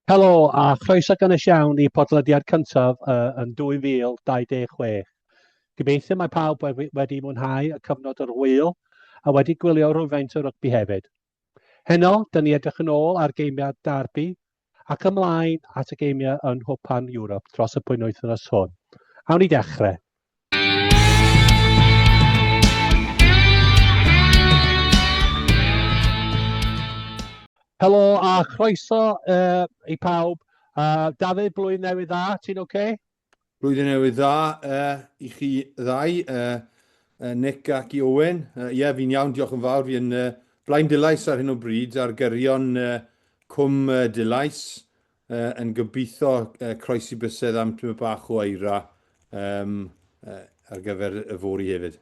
Helo a chroeso gynnes iawn i podlediad cyntaf uh, yn 2026. Gobeithio mae pawb wedi, wedi mwynhau y cyfnod o'r ŵyl a wedi gwylio rhywfaint o rygbi hefyd. Heno, dyn ni edrych yn ôl ar geimiau Derby ac ymlaen at y geimiau yn Nghwpan Ewrop dros y penwythnos hwn. Awn ni dechrau. Helo a chroeso uh, i pawb. Uh, Dafydd, blwyddyn newydd dda, ti'n oce? Okay? Blwyddyn newydd dda uh, i chi ddau, uh, uh, Nick ac i Owen. Ie, uh, yeah, fi'n iawn, diolch yn fawr. Fi'n uh, Blaen Dulais ar hyn o bryd, ar gyrion uh, Cwm uh, Dulais, uh, yn gobeithio uh, croesi bysedd am tyma bach o eira um, uh, ar gyfer y fori hefyd.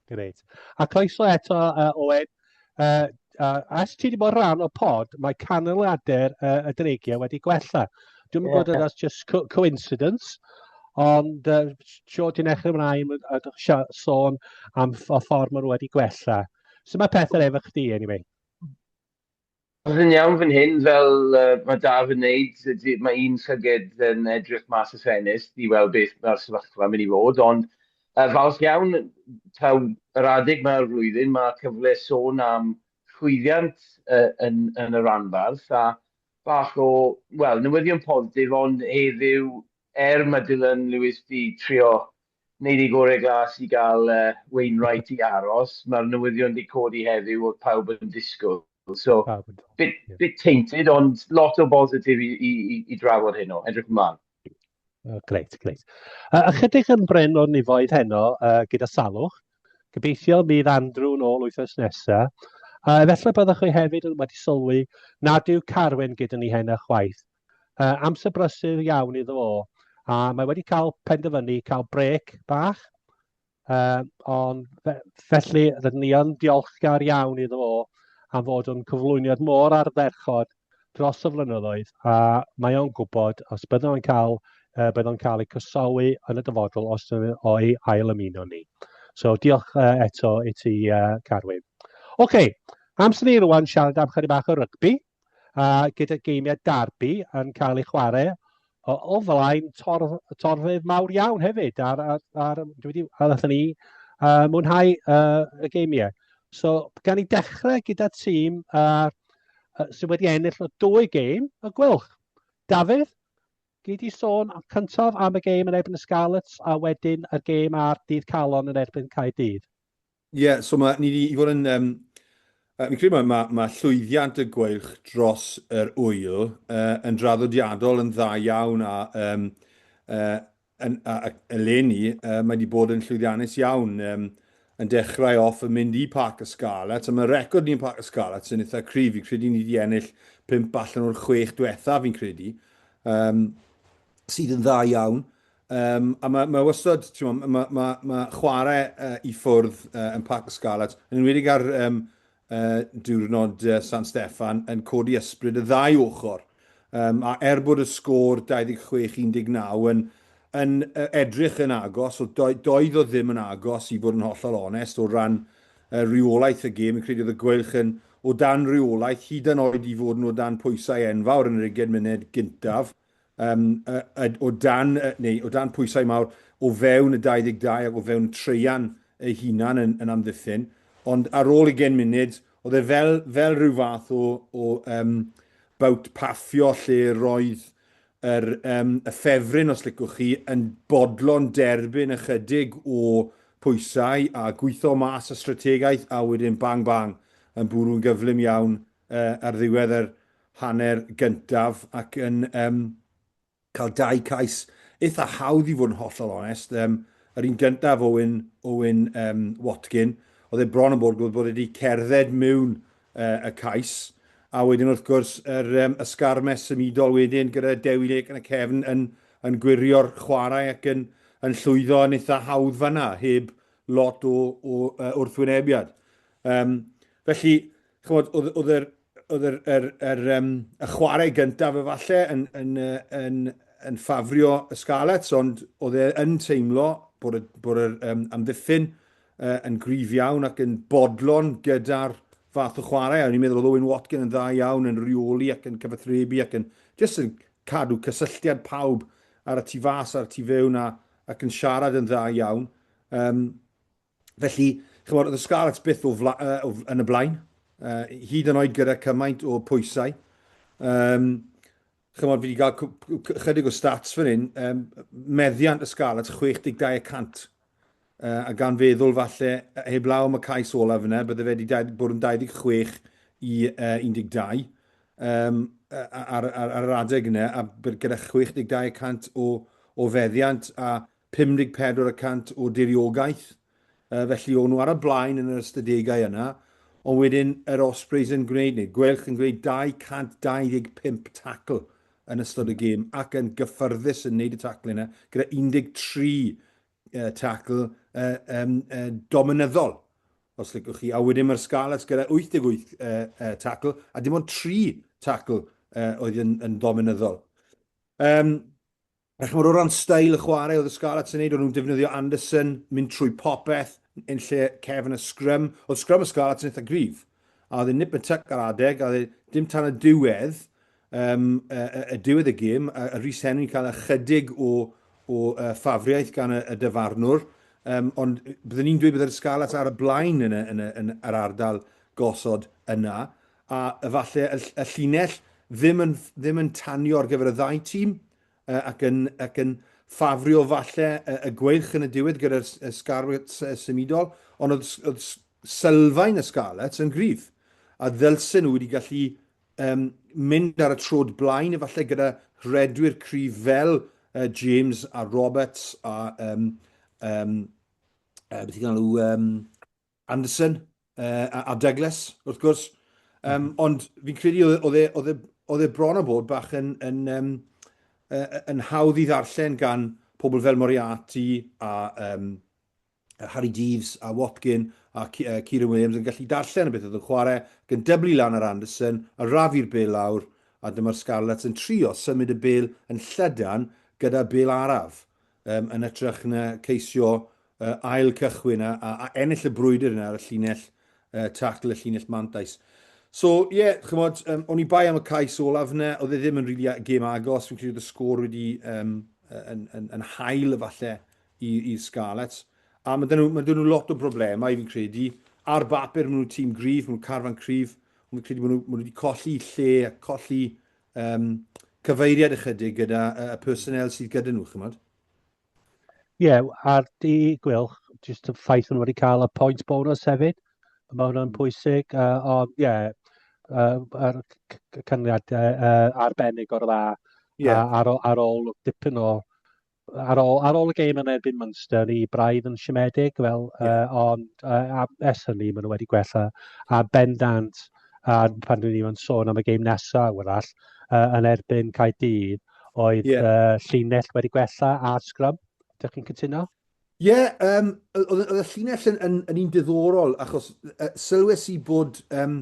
Grêt. A croeso eto, uh, Owen. Uh, uh, as ti wedi bod rhan o pod, mae canlyniadau'r uh, y dreigiau wedi gwella. Dwi'n yeah. gwybod that's just co coincidence, ond uh, sio ti'n edrych ymlaen a sôn am y ffordd maen nhw wedi gwella. So mae pethau efo chdi, anyway? Oedd yn iawn fan hyn, fel uh, mae Daf yn neud, mae un llyged yn edrych mas y ffenest i weld beth mae'r sefyllfa'n mynd i fod, ond uh, falch iawn taw yr adeg mae'r flwyddyn, mae cyfle sôn am llwyddiant uh, yn, yn y rhanbarth, a bach o, wel, newyddion positif, ond heddiw, er mae Dylan Lewis di trio wneud ei gorau glas i gael uh, Wainwright i aros. Mae'r newyddion wedi codi heddiw oedd pawb yn disgwyl. So, bit, yeah. bit tainted, ond lot o bositif i, i, i, i drafod heno. Edrych ymlaen. Oh, greit, greit. Uh, ychydig yn brin o'r nifoedd heno uh, gyda salwch. Gobeithio bydd Andrew yn ôl wythnos nesaf. Uh, efallai byddwch chi hefyd wedi sylwi nad yw Carwyn gyda ni heno chwaith. Uh, amser brysur iawn iddo fo, a mae wedi cael penderfynu cael brec bach, uh, ond fe, felly rydyn ni yn diolchgar iawn iddo fo am fod yn cyflwyniad mor ardderchog dros y flynyddoedd, a mae o'n gwybod os byddwn yn cael, uh, byddwn yn cael ei cysawi yn y dyfodol os o'i ail ymuno ni. So diolch uh, eto i ti, uh, Carwyn. Oce, okay, amser ni rwan siarad am chydig bach o rygbi. a gyda geimiau derby yn cael eu chwarae o, o flaen tor, torfydd mawr iawn hefyd ar, ar, ar, dwi wedi, a wnaethon ni uh, mwynhau uh, y geimiau. So, gan i dechrau gyda tîm uh, sydd wedi ennill o dwy gêm, y Gweilch. Dafydd, gei di sôn cyntaf am y gêm yn erbyn y Scarlets a wedyn y gêm ar Dydd Calon yn erbyn Caerdydd. Ie, yeah, so mae, ni wedi i fod yn... Um, fi'n credu mae, mae, mae llwyddiant y gweilch dros yr ŵyl uh, yn draddodiadol yn dda iawn a, um, uh, yn, a, a eleni uh, mae wedi bod yn llwyddiannus iawn um, yn dechrau off yn mynd i Parc y Scarlets a mae record ni yn Parc y Scarlets yn eitha cryf. Fi'n credu ni wedi ennill 5 allan o'r 6 diwetha fi'n credu, um, sydd yn dda iawn. Um, a mae, mae wastad, ti'n mae, mae, mae, mae chwarae uh, i ffwrdd uh, yn Parc y Scarlets, yn enwedig ar um, uh, diwrnod uh, San Steffan, yn codi ysbryd y ddau ochr. Um, a er bod y sgôr 26-19 yn, yn edrych yn agos, o do, doedd o ddim yn agos i fod yn hollol onest o ran uh, rheolaeth y gêm. Fi'n credu oedd y gweilch yn o dan reolaeth, hyd yn oed i fod yn o dan pwysau enfawr yn yr 20 munud gyntaf. um, o dan, neu o dan pwysau mawr o fewn y 22 ac o fewn y treian ei hunan yn, yn amddiffyn. Ond ar ôl 20 munud, oedd e fel, fel rhyw fath o, o um, bout paffio lle roedd yr, um, y ffefryn, os licwch chi, yn bodlon derbyn ychydig o pwysau a gweithio mas y strategaeth a wedyn bang bang yn bwrw'n gyflym iawn uh, ar ddiwedd yr hanner gyntaf ac yn um, cael dau cais eitha hawdd i fod yn hollol onest. Um, yr un gyntaf Owen, Owen um, Watkin, oedd e bron yn bod bod wedi cerdded mewn uh, y cais. A wedyn wrth gwrs yr um, ysgarmes symudol wedyn gyda Dewi Lake yn y cefn yn, yn gwirio'r chwarae ac yn, yn llwyddo yn eitha hawdd fanna, heb lot o, o uh, wrthwynebiad. Um, felly, chymod, oedd, oedd yr, oedd yr, yr, yr, um, y chwarae gyntaf efallai yn, yn, yn, yn ffafrio y Scarlets, ond oedd e yn teimlo bod, y, bod yr um, amddiffyn uh, yn gryf iawn ac yn bodlon gyda'r fath o chwarae. A o'n i'n meddwl oedd Owen Watkin yn dda iawn yn rheoli ac yn cyfathrebu ac yn jyst yn cadw cysylltiad pawb ar y tu fas a'r tu fewn a, ac yn siarad yn dda iawn. Um, felly, chymod, oedd y Scarlets byth o fla, uh, o, yn y blaen, uh, hyd yn oed gyda cymaint o pwysau. Um, chymod, fi wedi cael chydig o stats fan hyn, um, meddiant y Scarlets 62 y cant. Uh, a gan feddwl falle, heblaw am y cais olaf yna, bydde fe wedi bod yn 26 i uh, 12 um, ar, ar, ar yr adeg yna, a gyda 62 y cant o, o feddiant a 54 y cant o diriogaeth. Uh, felly o'n nhw ar y blaen yn yr ystadegau yna, ond wedyn yr Ospreys yn gwneud, neu Gweilch yn gwneud 225 tackle yn ystod y gêm ac yn gyffyrddus yn gwneud y tackle yna gyda 13 uh, tackle uh, um, uh, dominyddol, os licwch chi. A wedyn mae'r Scarlets gyda 88 uh, uh, tackle, a dim ond 3 tackle uh, oedd yn, yn dominyddol. Um, a chymod, o ran steil y chwarae oedd y Scarlets yn neud, o'n nhw'n defnyddio Anderson, mynd trwy popeth, yn lle cefn y sgrym. Oedd sgrym y Scarlets yn eitha gryf. A oedd e'n nip and tuck ar adeg, a oedd e dim tan y diwedd, um, y, y, y diwedd y gêm, a, a Rhys Henry'n cael ychydig o, o uh, ffafriaeth gan y, y dyfarnwr, um, ond byddwn ni'n dweud byddai'r Scarlets ar y blaen yn, y, yn, y, yn yr ardal gosod yna, a efallai y, y llinell ddim yn, ddim yn tanio ar gyfer y ddau tîm, uh, ac, yn, ac yn ffafrio falle y, y gweilch yn y diwedd gyda'r y Scarlets symudol, ond oedd, oedd sylfaen y Scarlets yn gryf, a ddylsen nhw wedi gallu um, mynd ar y trod blaen efallai gyda rhedwyr cryf fel uh, James a Roberts a um, um, uh, beth i'n galw, um, Anderson uh, a, a Douglas, wrth gwrs. Um, mm -hmm. Ond fi'n credu oedd e, oedd e, oedd e bron o bod bach yn, yn, um, uh, yn hawdd i ddarllen gan pobl fel Moriarty a um, Harri Deaves a Watkin a Kieran Williams yn gallu darllen y beth oedd yn chwarae, ac yn dyblu lan ar Anderson, a rafu'r bêl lawr, a dyma'r Scarlets yn trio symud y bêl yn llydan gyda bêl araf, um, yn hytrach na ceisio uh, ail cychwyn a, a, a ennill y brwydr yna ar y llinell uh, tackle, y llinell mantais. So, ie, yeah, chymod, um, o'n i bai am y cais olaf yna, oedd e ddim yn rili really gêm agos, fi'n credu oedd y sgôr wedi um, yn, yn, yn hael efallai i'r Scarlets. A mae dyn nhw, mae dyn nhw lot o broblemau, fi'n credu. Ar bapur, maen nhw'n tîm gryf, maen nhw'n carfan cryf, ond fi'n credu maen nhw, maen nhw wedi colli lle a colli um, cyfeiriad ychydig gyda y uh, personnel sydd gyda nhw, chymod? Ie, yeah, a'r di Gwylch, jyst y ffaith nhw wedi cael y point bonus hefyd, mae hwnna'n mm. pwysig, uh, ond ie, yeah, uh, yr canlyniadau uh, arbennig o'r dda, yeah. uh, ar, ar ôl dipyn o ar ôl, ar ôl y gêm yn erbyn Munster, ni braidd yn siomedig, fel, yeah. uh, ond uh, ers hynny maen nhw wedi gwella, a bendant, a pan dwi ni'n sôn am y gêm nesaf, wrach, uh, yn erbyn Caerdydd, oedd yeah. uh, llinell wedi gwella a sgrym. Ydych chi'n cytuno? Ie, yeah, um, oedd y llinell yn, yn, yn un diddorol, achos uh, sylwes i bod um,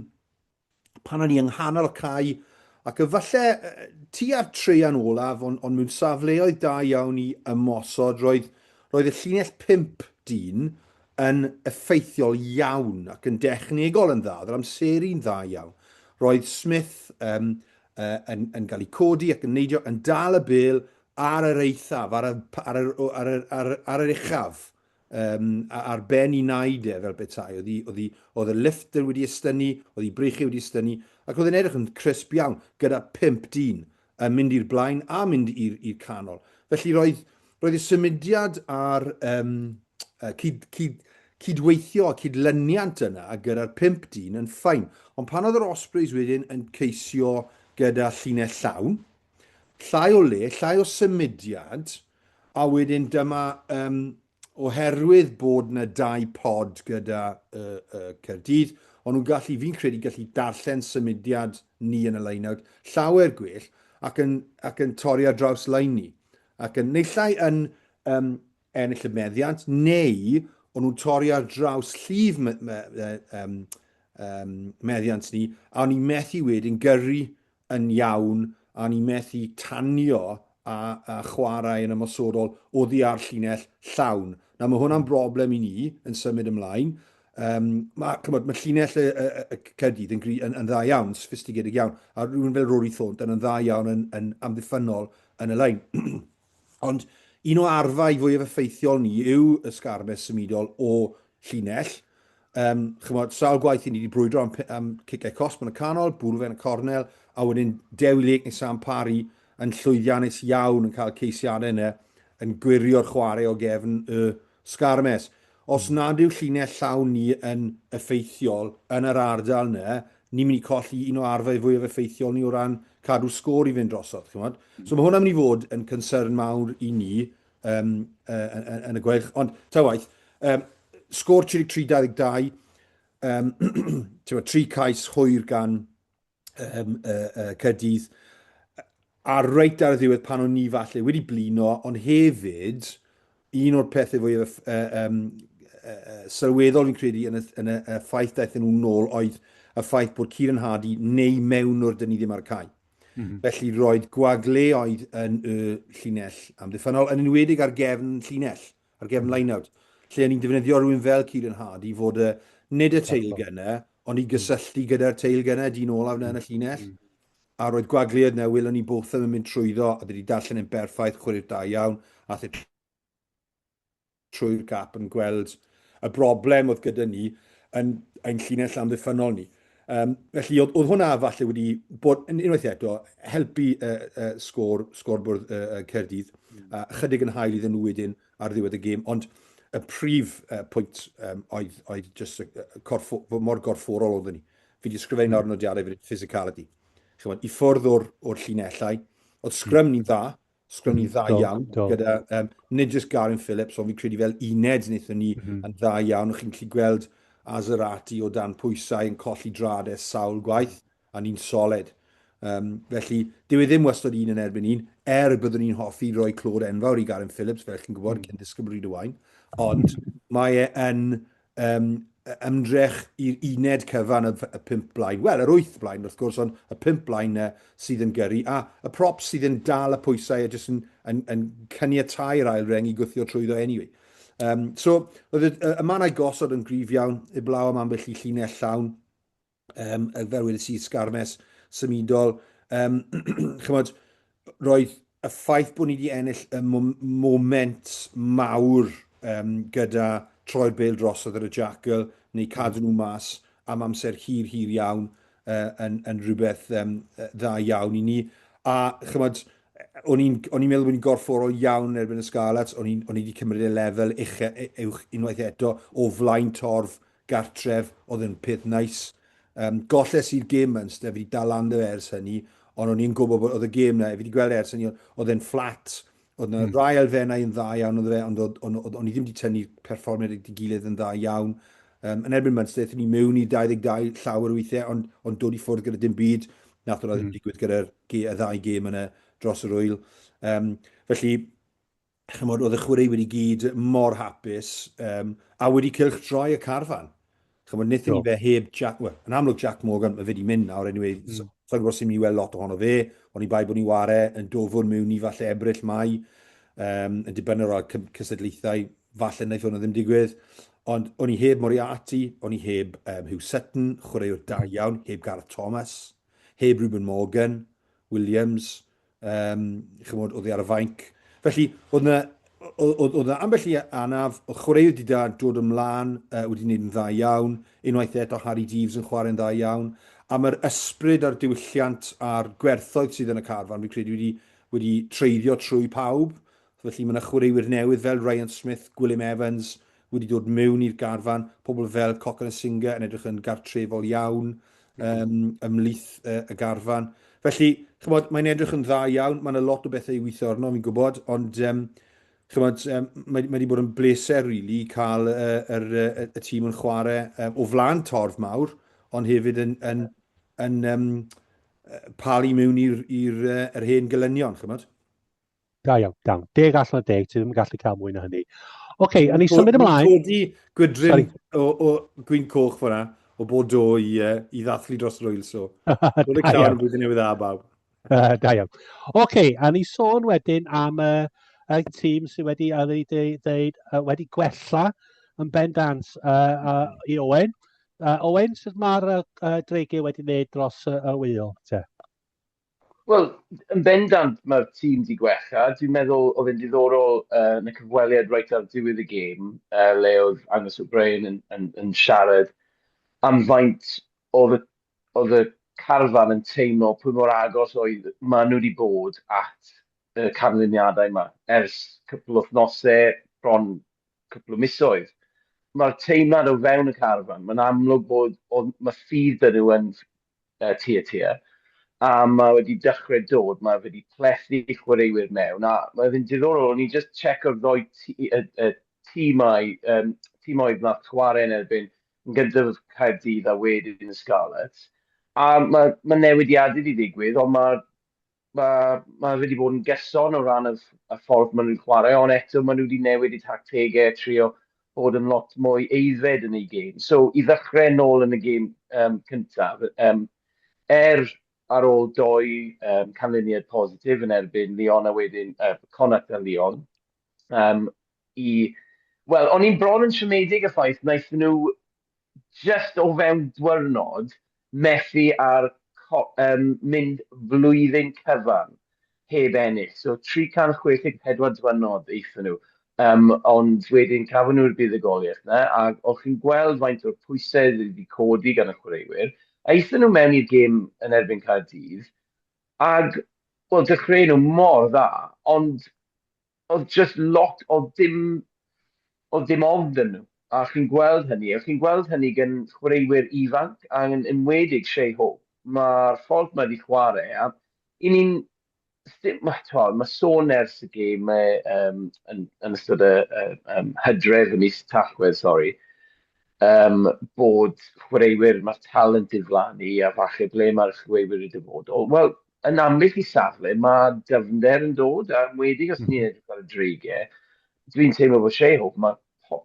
pan o'n i yng nghanol y cae, ac efallai tua'r traean olaf, ond, ond mewn safleoedd da iawn i ymosod, roedd, roedd y llinell pump dyn yn effeithiol iawn ac yn dechnegol yn dda, oedd yr amseru'n dda iawn. Roedd Smith um, uh, yn, yn cael ei codi ac yn neidio, yn dal y bêl ar yr eithaf, ar y, ar yr, ar yr, ar, ar yr uchaf um, ar ben i naid e fel petai. Oedd, i, oedd, i, oedd y lift wedi estynnu, oedd i breichiau wedi estynnu, ac oedd e'n edrych yn crisp iawn gyda pump dyn yn mynd i'r blaen a mynd i'r canol. Felly roedd, roedd y symudiad a'r um, cyd, cyd, cydweithio a cydlyniant yna gyda'r pump dyn yn ffain. Ond pan oedd yr Ospreys wedyn yn ceisio gyda llinell llawn, llai o le, llai o symudiad, A wedyn dyma, um, oherwydd bod yna dau pod gyda uh, uh, Caerdydd, o'n nhw'n gallu, fi'n credu, gallu darllen symudiad ni yn y line-out llawer gwell ac yn, ac yn torri ar draws line ni. Ac yn nillai yn um, ennill y meddiant, neu o'n nhw'n torri ar draws llif me, me, um, um, meddiant ni, a o'n i'n methu wedyn gyrru yn iawn a ni methu tanio a, a chwarae yn ymosodol oddi ar llinell llawn. Nawr mae hwnna'n broblem i ni yn symud ymlaen. Um, mae, chymod, mae llinell y, y, y Caerdydd yn, yn, yn dda iawn, sophistigedig iawn, a rhywun fel Rory Thornton yn dda iawn yn, yn amddiffynnol yn y lein. Ond un o arfau fwyaf effeithiol ni yw y sgarmes symudol o llinell. Um, chymod, sawl gwaith i ni wedi brwydro am, am ciciau cosb yn y canol, bwrw fe yn y cornel, a wedyn Dewi Lake neu Sam Parry yn llwyddiannus iawn yn cael ceisiadau yna yn gwirio'r chwarae o gefn y sgarmes. Os nad yw llinell llawn ni yn effeithiol yn yr ardal 'na, ni'n mynd i colli un o arfau fwyaf effeithiol ni o ran cadw sgôr i fynd drosodd, chimod. So mae hwnna'n mynd i fod yn concern mawr i ni um, uh, yn y gweilch. Ond ta waith, um, sgôr 33-22, um, tri cais hwyr gan um, uh, uh, Caerdydd, a reit ar y ddiwedd pan o'n ni falle wedi blino, ond hefyd, un o'r pethau fwyaf uh, um, uh, sylweddol fi'n credu yn y, yn y, y ffaith daethon nhw nôl oedd y ffaith bod Kieran Hardy neu mewnwr dyn ni ddim ar y cae. Mm -hmm. Felly roedd gwagleoedd yn y llinell amddiffynnol, yn enwedig ar gefn llinell ar gefn line-out, lle o'n i'n defnyddio rhywun fel Kieran Hardy i fod y, nid y tail gunner, ond i gysylltu gyda'r tail gunner, dyn olaf yna yn y llinell. A roedd gwagleoedd yna, welon ni Botham yn mynd trwyddo, a wedi darllen e'n berffaith, chwaraewr da iawn, aeth e trwy'r gap yn gweld y broblem oedd gyda ni yn ein llinell amddiffynnol ni. Um, felly oedd, oedd hwnna falle wedi bod, unwaith eto, helpu uh, uh, sgôr, sgôrbwrdd uh, uh, Caerdydd, uh, chydig yn hael iddyn nhw wedyn ar ddiwedd y gêm, ond y prif uh, pwynt um, oedd, oedd just y, y corffo, mor gorfforol oedden ni. Fi wedi ysgrifennu mm. ar nodiadau fyd, physicality. Chymod, i ffwrdd o'r, or llinellau, oedd sgrym ni'n dda, Sgrym ni'n dda iawn, do. gyda um, nid just Garen Phillips, ond fi'n credu fel uned wnaethon ni mm -hmm. yn dda iawn. O'ch chi'n gallu gweld Azarati o dan pwysau yn colli dradau sawl gwaith, a ni'n solid. Um, felly, dyw e ddim wastad un yn erbyn un, er byddwn ni'n hoffi roi clod enfawr i Garen Phillips, fel chi'n gwybod, mm. cyn ddisgybl Rhyd Owain, ond mae e yn um, ymdrech i'r uned cyfan y, y pump blaen, wel, yr wyth blaen wrth gwrs, ond y pump blaen na sydd yn gyrru, a y props sydd yn dal y pwysau a jyst yn, yn, yn caniatau'r ail reng i gwthio trwyddo anyway. Um, so, oedd y, y, y mannau gosod yn gryf iawn, eblaw am ambell i llinell llawn, um, fel wedes i, sgarmes symudol. Um, chymod, roedd y ffaith bod ni wedi ennill y moment mawr um, gyda troi'r bêl drosodd ar y jackal neu cadw nhw mas am amser hir, hir iawn uh, yn, yn rhywbeth um, dda iawn i ni. A chymod, o'n i'n o'n i'n meddwl bod ni'n gorfforol iawn yn erbyn y Scarlets, o'n i'n o'n i wedi cymryd y lefel uche, uwch unwaith eto o flaen torf gartref, oedd yn peth nice. Um, golles i'r gêm Munster, fi wedi dal lan fe ers hynny, ond o'n i'n gwybod bod oedd y gêm na, fi wedi gweld ers hynny, oedd e'n fflat, oedd yna mm. rai elfennau yn dda iawn oedd fe, ond o'n, on, on, on i ddim wedi tynnu perfformiad ei gilydd yn dda iawn. Um, yn erbyn Munster, aethon ni mewn i 22 llawer o weithiau, ond, ond dod i ffwrdd gyda dim byd. Nath hwnna ddim mm. digwydd gyda'r y ddau gêm yna dros yr wyl. Um, felly, chymod, oedd y chwaraewyr i gyd mor hapus um, a wedi cylchdroi y carfan. Chymod, wnaethon ni fe heb Jack, well, yn amlwg Jack Morgan, mae fe wedi mynd nawr, anyway, mm. so, so gwybod sy'n mynd i weld lot ohono fe, ond i bai bod ni'n ware yn dofwn mewn i falle Ebrill, Mai, um, yn dibynnu ar cystadlaethau, falle wnaeth hwnna ddim digwydd. Ond o'n i heb Moriarty, o'n i heb um, Hugh Sutton, chwaraewr da iawn, heb Gareth Thomas, heb Reuben Morgan, Williams, um, chymod, oddi ar y fainc. Felly, oedd yna oedd yna ambell i anaf, oedd chwaraewr di da dod ymlaen, uh, wedi gwneud yn dda iawn, unwaith eto Harry Deeves yn chwarae'n dda iawn, a mae'r ysbryd a'r diwylliant a'r gwerthoedd sydd yn y carfan, fi'n credu wedi, wedi treiddio trwy pawb. Felly mae yna chwaraewyr newydd fel Ryan Smith, Gwilym Evans wedi dod mewn i'r garfan, pobl fel Cokanasiga yn edrych yn gartrefol iawn um, ymhlith uh, y garfan. Felly, chymod, mae'n edrych yn dda iawn, mae'n a lot o bethau i weithio arno, fi'n gwybod, ond um, chymod, um, mae, mae wedi bod yn bleser, really, cael uh, yr, y, y tîm yn chwarae um, o flaen torf mawr, ond hefyd yn, yn, yn, yn um, palu mewn i'r i'r hen gelynion, chymod. Da iawn, da iawn. Deg allan o deg, ti ddim yn gallu cael mwy na hynny. Oce, okay, a ni symud ymlaen. Ni'n codi gwydryn o, o gwyn coch fyna, o Bordeaux i, uh, i ddathlu dros yr wyl, so. Bod y cael yn blwyddyn newydd dda, bawb. Uh, da iawn. Oce, okay, a ni sôn wedyn am y, uh, y tîm sydd wedi, a ddeud, uh, wedi gwella. yn bendant uh, i Owen. Owen, sut mae'r Dreigiau wedi wneud dros y wyl, te? Wel, yn bendant mae'r tîm 'di gwella. Dwi'n meddwl oedd e'n diddorol yn y cyfweliad reit ar diwedd y gêm, le oedd Angus O'Brien yn, yn, yn siarad am faint oedd y, oedd y carfan yn teimlo pwy mor agos oedd maen nhw wedi bod at y canlyniadau yma ers cwpl o wythnosau, bron cwpl o misoedd. Mae'r teimlad o fewn y carfan, mae'n amlwg bod, oedd, mae ffydd 'da nhw yn Tiatia, a mae wedi dechrau dod, mae wedi plethu chwaraewyr mewn, a mae fe'n diddorol, o'n i just checo'r ddoi y, y tîmau, tîmoedd nath chwarae yn erbyn, yn gyntaf Caerdydd a wedyn y Scarlets, a mae, mae newidiadau wedi digwydd, ond mae Mae mae fe wedi bod yn gyson o ran y y ffordd maen nhw'n chwarae, ond eto maen nhw wedi newid eu tactegau a trio bod yn lot mwy aeddfed yn eu gêm. So, i ddechrau nôl yn y gêm um, cyntaf, um, er ar ôl doi um, canlyniad positif yn erbyn Lyon a wedyn uh, Connacht a Lyon, um, i... Wel, o'n i'n bron yn siomedig y ffaith wnaethon nhw jyst o fewn dwyrnod methu ar mynd flwyddyn cyfan heb ennill. So 364 dwyrnod aethon nhw. Um, ond wedyn cafon nhw'r buddugoliaeth 'na, a o'ch chi'n gweld faint o'r pwysau oedd wedi codi gan y chwaraewyr. Aethon nhw mewn i'r gêm yn erbyn Caerdydd, ag, wel, dechreuon nhw mor dda, ond oedd just lot, oedd dim, oedd dim ofn 'da nhw. A chi'n gweld hynny, a chi'n gweld hynny gan chwaraewyr ifanc, a yn enwedig Shai Hope. Mae'r ffordd mae wedi chwarae, a i ni'n, mae, mae sôn ers y gêm um, yn, yn ystod y, y um, hydref, y mis Tachwedd, sori, um, bod chwaraewyr, mae'r talent diflannu a falle ble mae'r chwaraewyr y dyfodol. Wel, yn ambell i safle, mae dyfnder yn dod, a enwedig os ni'n edrych ar y dreigiau, dwi'n teimlo bod Shai Hope, mae,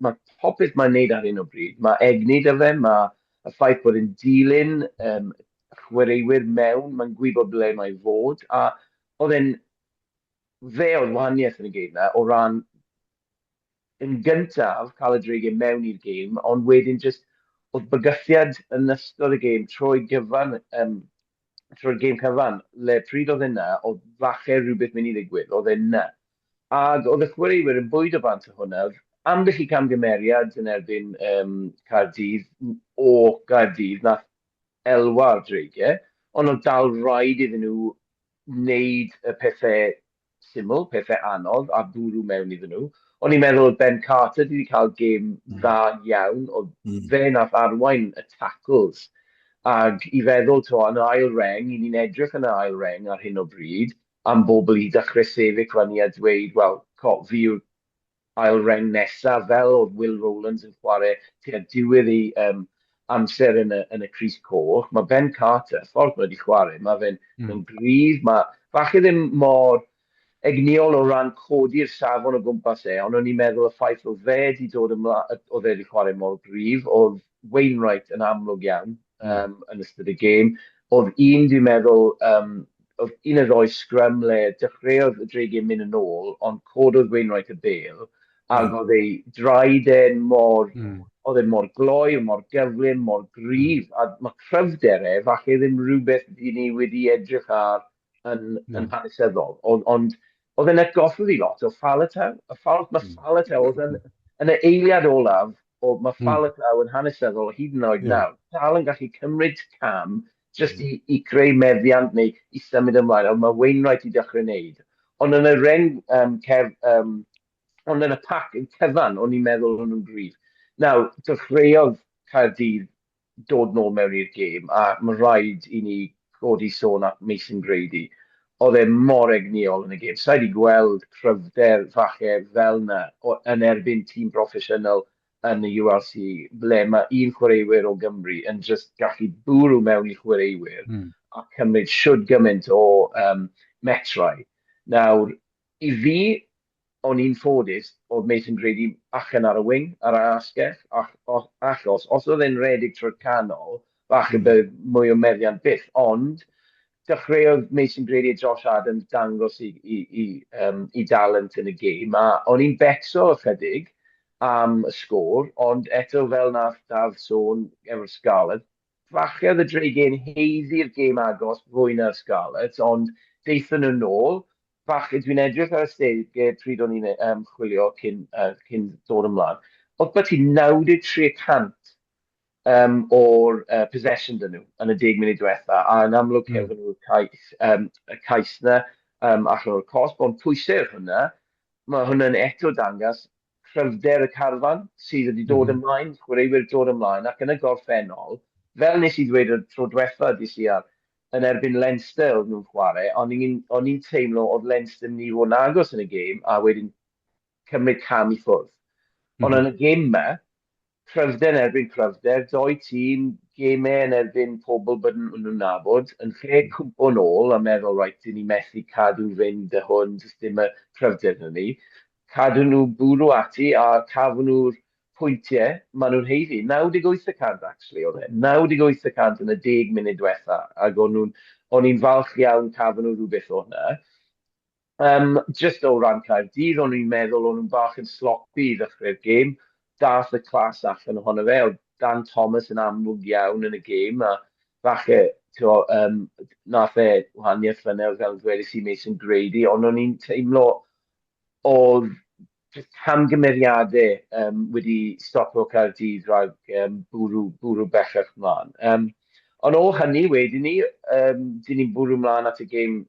mae popeth mae'n neud ar hyn o bryd, mae egni 'da fe, mae y ffaith bod e'n dilyn um, chwaraewyr mewn, mae'n gwybod ble mae fod, a oedd e'n, fe oedd wahaniaeth yn y gêm na, o ran yn gyntaf cael y dreigiau mewn i'r gêm, ond wedyn jyst oedd bygythiad yn ystod y gêm trwy gyfan, um, trwy'r gêm cyfan, le pryd oedd e 'na, oedd falle rhywbeth mynd i ddigwydd, oedd e 'na. Ac oedd y chwaraewyr yn bwydo bant o hwnna, oedd ambell i camgymeriad yn erbyn um, Caerdydd, o Gaerdydd, nath elwa'r dreigiau, ond oedd dal rhaid iddyn nhw wneud y pethau syml, pethau anodd, a bwrw mewn iddyn nhw. O'n i'n meddwl oedd Ben Carter wedi cael gêm dda iawn, oedd fe nath arwain y tackles. Ac i feddwl, to, yn y ail reng, i ni'n edrych yn y ail reng ar hyn o bryd, am bobl i ddechrau sefyll fyny a dweud, wel, fi yw'r ail reng nesaf, fel oedd Will Rowlands yn chwarae tua diwedd ei um, amser yn y, yn y crys coch. Mae Ben Carter, ffordd mae wedi chwarae, mae fe'n mm. gryf, mae falle ddim mor egnïol o ran codi'r safon o gwmpas e, ond o'n i'n meddwl y ffaith oedd fe wedi dod ymlaen, oedd e wedi chwarae mor gryf, oedd Wainwright yn amlwg iawn yn ystod y gêm. Oedd un, dwi'n meddwl, um, oedd un o'r ddoi sgrym le dechreuodd y dreigiau mynd yn ôl, ond cododd Wainwright y bêl, ac oedd ei draed e'n mor, oedd e'n mor gloi, mor gyflym, mor gryf, a mae cryfder e, falle ddim rhywbeth i ni wedi edrych ar yn, yn hanesyddol. Ond, ond oedd e'n atgoffa fi lot o Faletau. Y ffordd mae Faletau, oedd yn, yn y eiliad olaf, o, mae Faletau yn hanesyddol hyd yn oed nawr, dal yn gallu cymryd cam jyst i, i creu meddiant neu i symud ymlaen, ond mae Wainwright i dechrau wneud. Ond yn y reng um, cef, um, ond yn y pac cyfan, o'n i'n meddwl o'n nhw'n gryf. Nawr, dechreuodd Caerdydd dod nôl mewn i'r gêm, a mae rhaid i ni godi sôn at Mason Grady. Oedd e mor egnïol yn y gêm. Sa i wedi gweld cryfder falle fel 'na yn erbyn tîm proffesiynol yn y URC, ble mae un chwaraewyr o Gymru yn just gallu bwrw mewn i chwaraewyr a cymryd shwd gymaint o um, metrau. Nawr, i fi, o'n i'n ffodus, oedd Mason Grady allan ar y wing, ar yr asgell, ach, achos os oedd e'n rhedeg trwy'r canol, falle bydd mwy o meddiant byth, ond dechreuodd Mason Grady a Josh Adams dangos i, i, i, um, i dalent yn y gêm, a o'n i'n becso ychydig. am y sgôr, ond eto fel nath Daf sôn efo'r Scarlets, falle oedd y Dreigiau'n haeddu'r gêm agos fwy na'r Scarlets, ond daethon nhw nôl. Falle, dwi'n edrych ar y stadegau pryd o'n i'n um, chwilio cyn, uh, cyn dod ymlaen, oedd byti 93 y cant um, o'r uh, possession dyn nhw yn y 10 munud diwetha, a yn amlwg cefn nhw'r cais, um, y cais na um, allan o'r cosb, ond pwysau oedd hwnna, mae hwnna'n eto dangos cryfder y carfan sydd wedi dod ymlaen, chwaraewyr dod ymlaen, ac yn y gorffennol, fel nes i ddweud y tro diwetha DCR, yn erbyn Leinster oedd nhw'n chwarae, o'n i'n o'n i'n teimlo oedd Leinster yn mynd i fod yn agos yn y gêm a wedyn cymryd cam i ffwrdd. Ond yn y gêm 'ma, cryfder yn erbyn cryfder, doi tîm, gemau yn erbyn pobl bod nhw'n nabod, yn lle cwmpo nôl a meddwl, reit, dyn ni methu cadw fynd â hwn, does dim y cryfder 'na ni. Cadw nhw bwrw ati a cafon nhw'r pwyntiau maen nhw'n haeddu. 98 y cant, actually, oedd e. 98 y cant yn y deg munud diwetha, ac o'n nhw'n, o'n i'n falch iawn cafon nhw rhywbeth o hwnna. Yym, jyst o ran Caerdydd, o'n i'n meddwl o'n nhw'n bach yn sloppy i ddechrau'r gêm. Daeth y class allan ohono fe. Oedd Dan Thomas yn amlwg iawn yn y gêm, a falle, tibod, yym, wnaeth e wahaniaeth fan'na, fel dwedais i, Mason Grady, ond o'n i'n teimlo oedd jyst camgymeriadau yym wedi stopio Caerdydd rhag yym bwrw, bwrw bellach mlaen. Yym, ond o hynny wedyn 'ny, yym, 'dyn ni'n bwrw mlaen at y gêm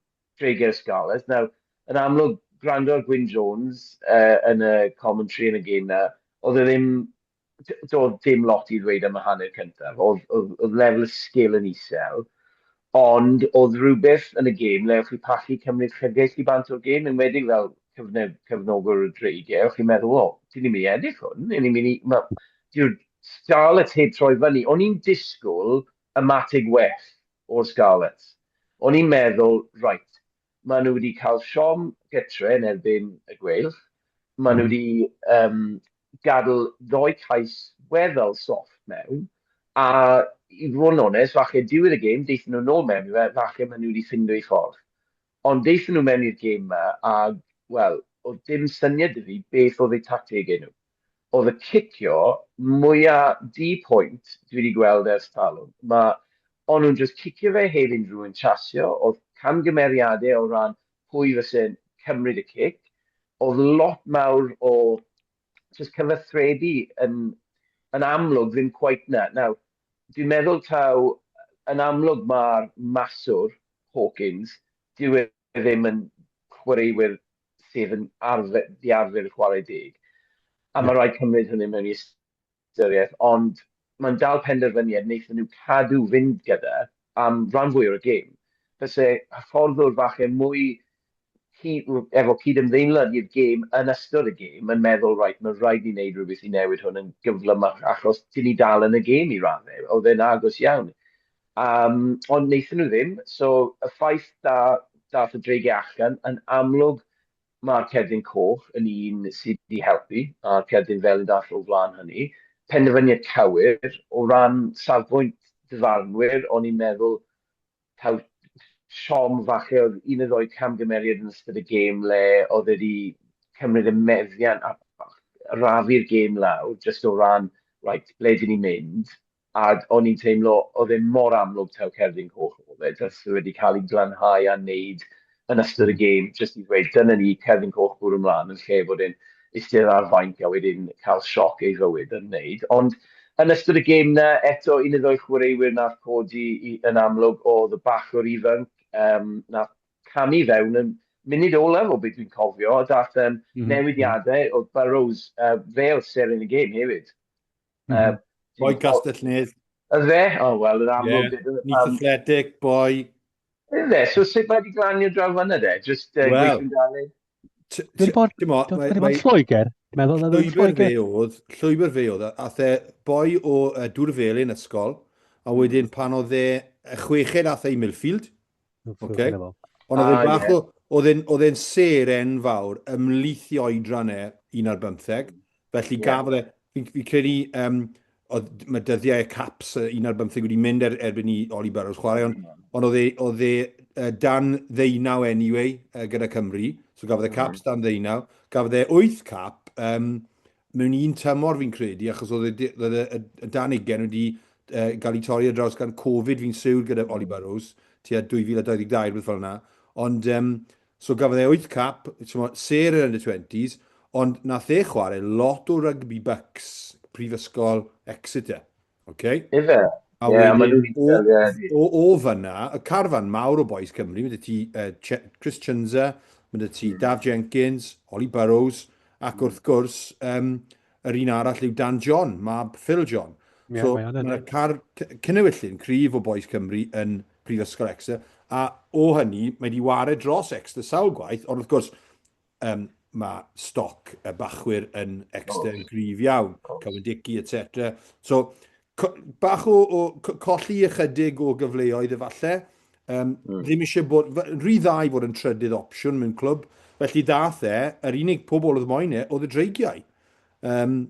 Dreigiau'r Scarlets. Nawr, yn amlwg, gwrando ar Gwyn Jones uh, yn y commentary yn y gêm na, oedd e ddim, doedd dim lot i ddweud am y hanner cyntaf. Oedd, oedd, oedd lefel y sgil yn isel, ond oedd rhywbeth yn y gêm le o'ch chi pallu cymryd llygaid chi bant o'r gêm, enwedig fel cyfne, cyfnogwr y Dreigiau, o'ch chi'n meddwl, o, dyn ni'n mynd i ennill hwn, dyn ni'n mynd i... Ma, dyw'r Scarlets heb troi fyny. O'n i'n disgwyl ymateb well o'r Scarlets. O'n i'n meddwl, reit, maen nhw wedi cael siom gytre yn erbyn y Gweilch, maen nhw wedi um, gadael ddoi cais weddol soft mewn, a i fod yn onest, falle diwedd y gêm, deithon nhw nôl mewn i fe, falle maen nhw wedi ffindo eu ffordd. Ond deithon nhw mewn i'r gêm 'ma a, wel, oedd dim syniad 'da fi beth oedd eu tactegau nhw. Oedd y cicio mwya di-pwynt dwi wedi gweld ers talwm. Ma', o'n nhw'n jyst cicio fe heb unrhyw un chasio, oedd camgymeriadau o ran pwy fyse'n cymryd y cic, oedd lot mawr o jyst cyfathrebu yn, yn amlwg ddim cweit 'na. Nawr, dwi'n meddwl taw yn amlwg mae'r maswr, Hawkins, dyw e ddim yn chwaraewyr sydd yn arfer, di arfer chwarae deg. A mae rhaid cymryd hynny mewn i ystyriaeth, ond mae'n dal penderfyniad wnaethon nhw cadw fynd gyda am ran fwy o'r gêm. Fyse hyfforddwr falle mwy efo cydymdeimlad i'r gêm yn ystod y gêm yn meddwl, reit, mae rhaid ni wneud rhywbeth i newid hwn yn gyflymach achos dyn ni dal yn y gêm i raddau. Oedd e'n agos iawn. Um, ond wnaethon nhw ddim, so y ffaith da, dath y dreigiau allan, yn amlwg mae'r cerdyn coch yn un sydd wedi helpu, a'r cerdyn felyn dath o flaen hynny. Penderfyniad cywir, o ran safbwynt dyfarnwyr, o'n i'n meddwl taw siom falle oedd un neu ddou camgymeriad yn ystod y gêm le oedd e wedi cymryd y meddiant a arafu'r gêm lawr, jyst o ran, right, ble dyn ni'n mynd? A o'n i'n teimlo, oedd e mor amlwg taw cerdyn coch oedd e, jyst wedi cael ei glanhau a wneud yn ystod y gêm, jyst i ddweud, dyna ni, cerdyn coch bwrw ymlaen, yn lle bod e'n eistedd ar fainc a wedyn cael sioc ei fywyd yn wneud. Ond yn ystod y gêm 'na, eto un neu ddou chwaraewyr nath codi i, yn amlwg oedd y bachwr ifanc um, nath camu fewn yn munud olaf o beth dwi'n cofio, a dath um, newidiadau, oedd Burrows, uh, fe oedd seren y gêm hefyd. Mm -hmm. uh, boi Castell Nedd. Oedd fe? O, oh, wel, yn amlwg. Yeah. Neath Athletic, boi. Yfe, so sut mae wedi glanio draw fanna de? Just uh, well, gweithio'n galed? Dwi'n bod, dwi'n bod Lloegr. Meddwl na llwybr fe oedd, llwybr fe oedd, a the boi o uh, Dŵr Felin ysgol, a wedyn pan oedd e chweched ath e i Millfield, okay? Ond oedd e'n bach o, oedd e'n seren fawr ymhlith i oedran e, un ar bymtheg, felly gafodd e, fi'n fi credu, um, oedd, mae dyddiau y caps un ar bymtheg wedi mynd er, erbyn i Oli Burrows chwarae, ond, ond oedd e, oedd e dan ddeunaw anyway gyda Cymru, so gafodd e caps dan ddeunaw, gafodd e 8 cap, um, mewn un tymor fi'n credu, achos oedd e, oedd e, y, y dan ugain wedi gael ei torri ar draws gan Covid fi'n siwr gyda Oli Burrows, tua 2022, rhywbeth fel yna. Ond, so gafodd e 8 cap, sêr yr under 20s, ond nath e chwarae lot o rugby Bucks, Prifysgol Exeter. Okay? Ife? A yeah, wedyn, o, o, o fyna, y carfan mawr o boys Cymru, mae ti uh, Chris Chunza, mae ti Daf Jenkins, Ollie Burrows, ac wrth gwrs, um, yr un arall yw Dan John, mab Phil John. Yeah, so, mae yna car cynewyllyn cryf o boys Cymru yn Prifysgol Exeter, a o hynny, mae wedi ware dros Exeter sawl gwaith, ond wrth gwrs, um, mae stoc y bachwyr yn Exeter yn gryf iawn, Cowan Dickey, etc. So, bach o, o colli ychydig o gyfleoedd efallai. Um, Ddim eisiau bod, rhy dda i fod yn trydydd opsiwn mewn clwb, felly dath e, yr unig pobl oedd moyn e, oedd y dreigiau. Um,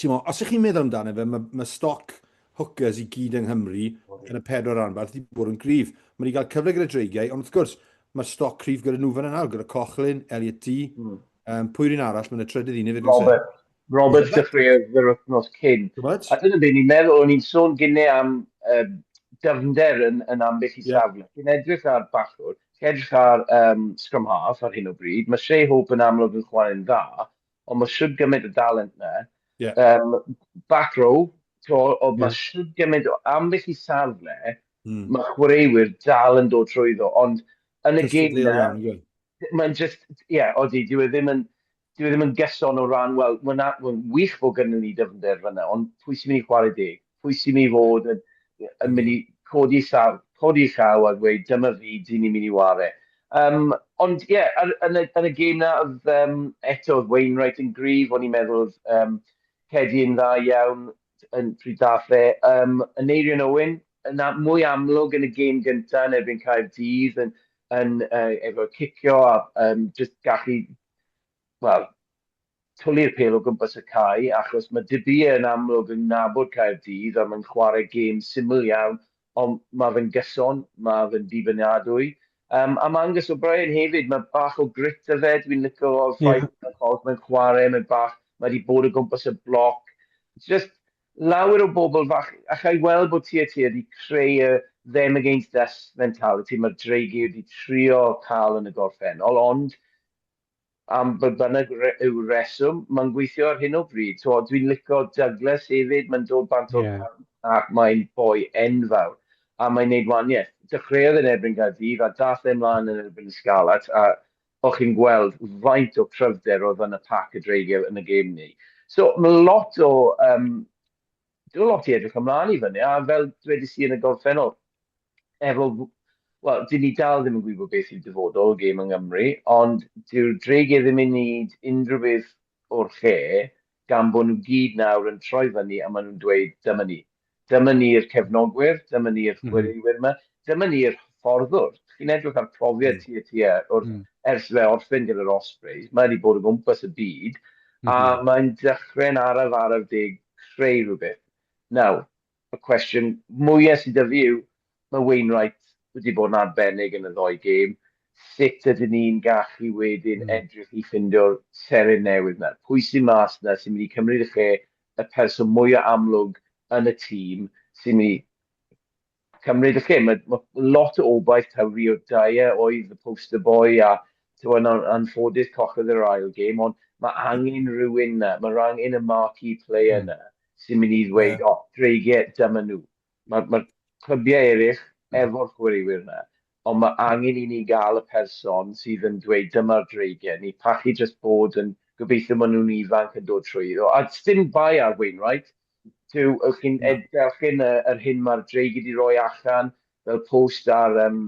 Ti'n os ych chi'n meddwl amdano fe, mae, mae stoc hookers i gyd yng Nghymru yn y pedwar ranbarth wedi bod yn gryf. Mae wedi cael cyfle gyda Dreigiau, ond wrth gwrs, mae stoc cryf gyda nhw fan yna, gyda Cochlin, Elliot Dee, um, pwy'r un arall, mae'n y trydydd un hefyd. Robert. Robert yeah. dechreuodd yr wythnos cyn. Robert. A dyna beth ni'n meddwl, o'n i'n sôn gynne am um, dyfnder yn, yn ambell i safle. Yeah. Ti'n edrych ar bachwr, ti'n edrych ar um, scrum half ar hyn o bryd, mae Shea Hope yn amlwg yn chwarae'n dda, ond mae shwd gymaint o dalent 'na. Yeah. Back row, to, o, mae yeah. shwd gymaint o ambell i safle, mae chwaraewyr dal yn dod trwyddo, ond yn y gêm na, mae'n just, ie, yeah, odi, dyw e ddim yn, dyw e ddim yn gyson o ran, wel, mae'n ma wych bod gennym ni dyfnder fyna, ond pwy sy'n mynd i chwarae deg? Pwy sy'n mynd i fod yn, yn mynd i codi, saf, codi llaw a dweud, dyma fi, dyn ni'n mynd i ware. Um, ond ie, yeah, yn, y, yn y gêm na, oedd, um, eto oedd Wainwright yn gryf, o'n i'n meddwl oedd um, Cedi yn dda iawn yn pryd dath e. Um, Aneurin Owen, yn mwy amlwg yn y gêm gyntaf yn erbyn Caerdydd, yn, yn, uh, efo cicio a um, just gallu, wel, twli'r pêl o gwmpas y cae, achos mae De Beer yn amlwg yn nabod Caerdydd a mae'n chwarae gêm syml iawn, ond mae fe'n gyson, mae fe'n dibynadwy. Um, a mae Angus O'Brien hefyd, mae bach o grit 'da fe, dwi'n licio o'r ffaith yeah. ffordd mae'n chwarae, mae'n bach, mae wedi bod o gwmpas y bloc. It's just lawer o bobl fach, allai weld bod TAT wedi creu y them against us mentality mae'r Dreigiau wedi trio cael yn y gorffennol, ond am be bynnag yw'r reswm, mae'n gweithio ar hyn o bryd. So, dwi'n licio Douglas hefyd, mae'n dod bant o'r yeah. ac mae'n boi enfawr, a mae'n neud waniaeth. Dechreuodd yn erbyn Gaerdydd a dath e mlaen yn erbyn y Scarlets, a o'ch chi'n gweld faint o cryfder oedd yn y pac y Dreigiau yn y gêm ni. So, mae lot o, um, lot i edrych ymlaen i fyny, a fel dwedais i yn y gorffennol, efo, wel, dyn ni dal ddim yn gwybod beth yw dyfodol y gêm yng Nghymru, ond dyw'r Dreigiau ddim yn neud unrhyw beth o'r lle, gan bod nhw gyd nawr yn troi fyny a maen nhw'n dweud, dyma ni. Dyma ni'r cefnogwyr, dyma ni'r chwaraewyr yma, dyma ni'r hyfforddwr. Chi'n edrych ar profiad TAT wrth, ers fe orffen gyda'r Ospreys, mae wedi bod o gwmpas y byd, a mae'n dechrau'n araf araf deg creu rhywbeth. Nawr, y cwestiwn mwyaf sydd 'da fi yw, mae Wainwright wedi bod yn arbennig yn y ddou gêm, sut ydyn ni'n gallu wedyn edrych i ffindio'r seren newydd 'na? Pwy sy'n mas 'na sy'n mynd i cymryd y lle y person mwyaf amlwg yn y tîm sy'n mynd i cymryd y lle? Mae, mae lot o obaith taw Rio Dyer oedd y poster boy a ti'n yn anffodus collodd yr ail gêm, ond mae angen rhywun 'na, mae angen y marquee player 'na sy'n mynd i ddweud, o, Dreigiau, dyma nhw. Mae'r ma clybiau eraill efo'r chwaraewyr yna, ond mae angen i ni gael y person sydd yn dweud dyma'r Dreigiau. Ni pallu jyst bod yn gobeithio maen nhw'n ifanc yn dod trwyddo. A dim bai ar Wainwright. Dyw, ych chi'n darllen yr hyn mae'r Dreigiau wedi rhoi allan fel post ar um,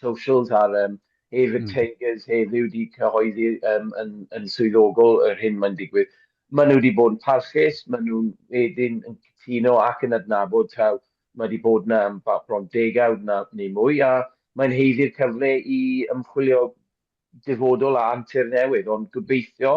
socials ar um, hefyd Tigers heddiw wedi cyhoeddi um, yn, yn swyddogol yr hyn mae'n digwydd. Maen nhw wedi bod yn parchus, maen nhw'n wedyn yn cytuno ac yn adnabod taw mae wedi bod yna am bron degawd na, neu mwy, a mae'n haeddu'r cyfle i ymchwilio dyfodol a antur newydd, ond gobeithio,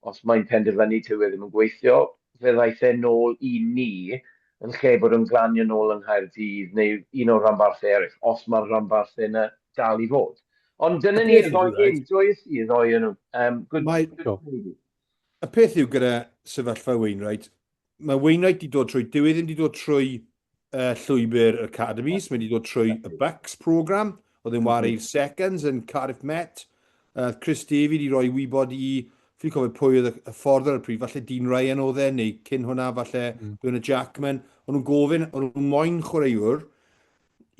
os mae'n penderfynu taw e ddim yn gweithio, fe ddaeth e nôl i ni yn lle bod o'n glanio nôl yng Nghaerdydd neu un o'r rhanbarthau eraill, os mae'r rhanbarthau yna dal i fod. Ond dyna ni'r ddou gêm, joies i y ddou o'n nhw. Um, good, Mae, good. Y peth yw gyda sefyllfa Wainwright, mae Wainwright wedi dod trwy, dyw e ddim wedi dod trwy uh, llwybr yr academies, mae wedi dod trwy y Bucks program, oedd e'n wario i'r seconds yn Cardiff Met. Uh, Chris Davey wedi rhoi wybod i, fi cofio pwy oedd y ffordd ar y pryd, falle Dean Ryan oedd e, neu cyn hwnna, falle mm. Bernard Jackman. O'n nhw'n gofyn, o'n nhw'n moyn chwaraewr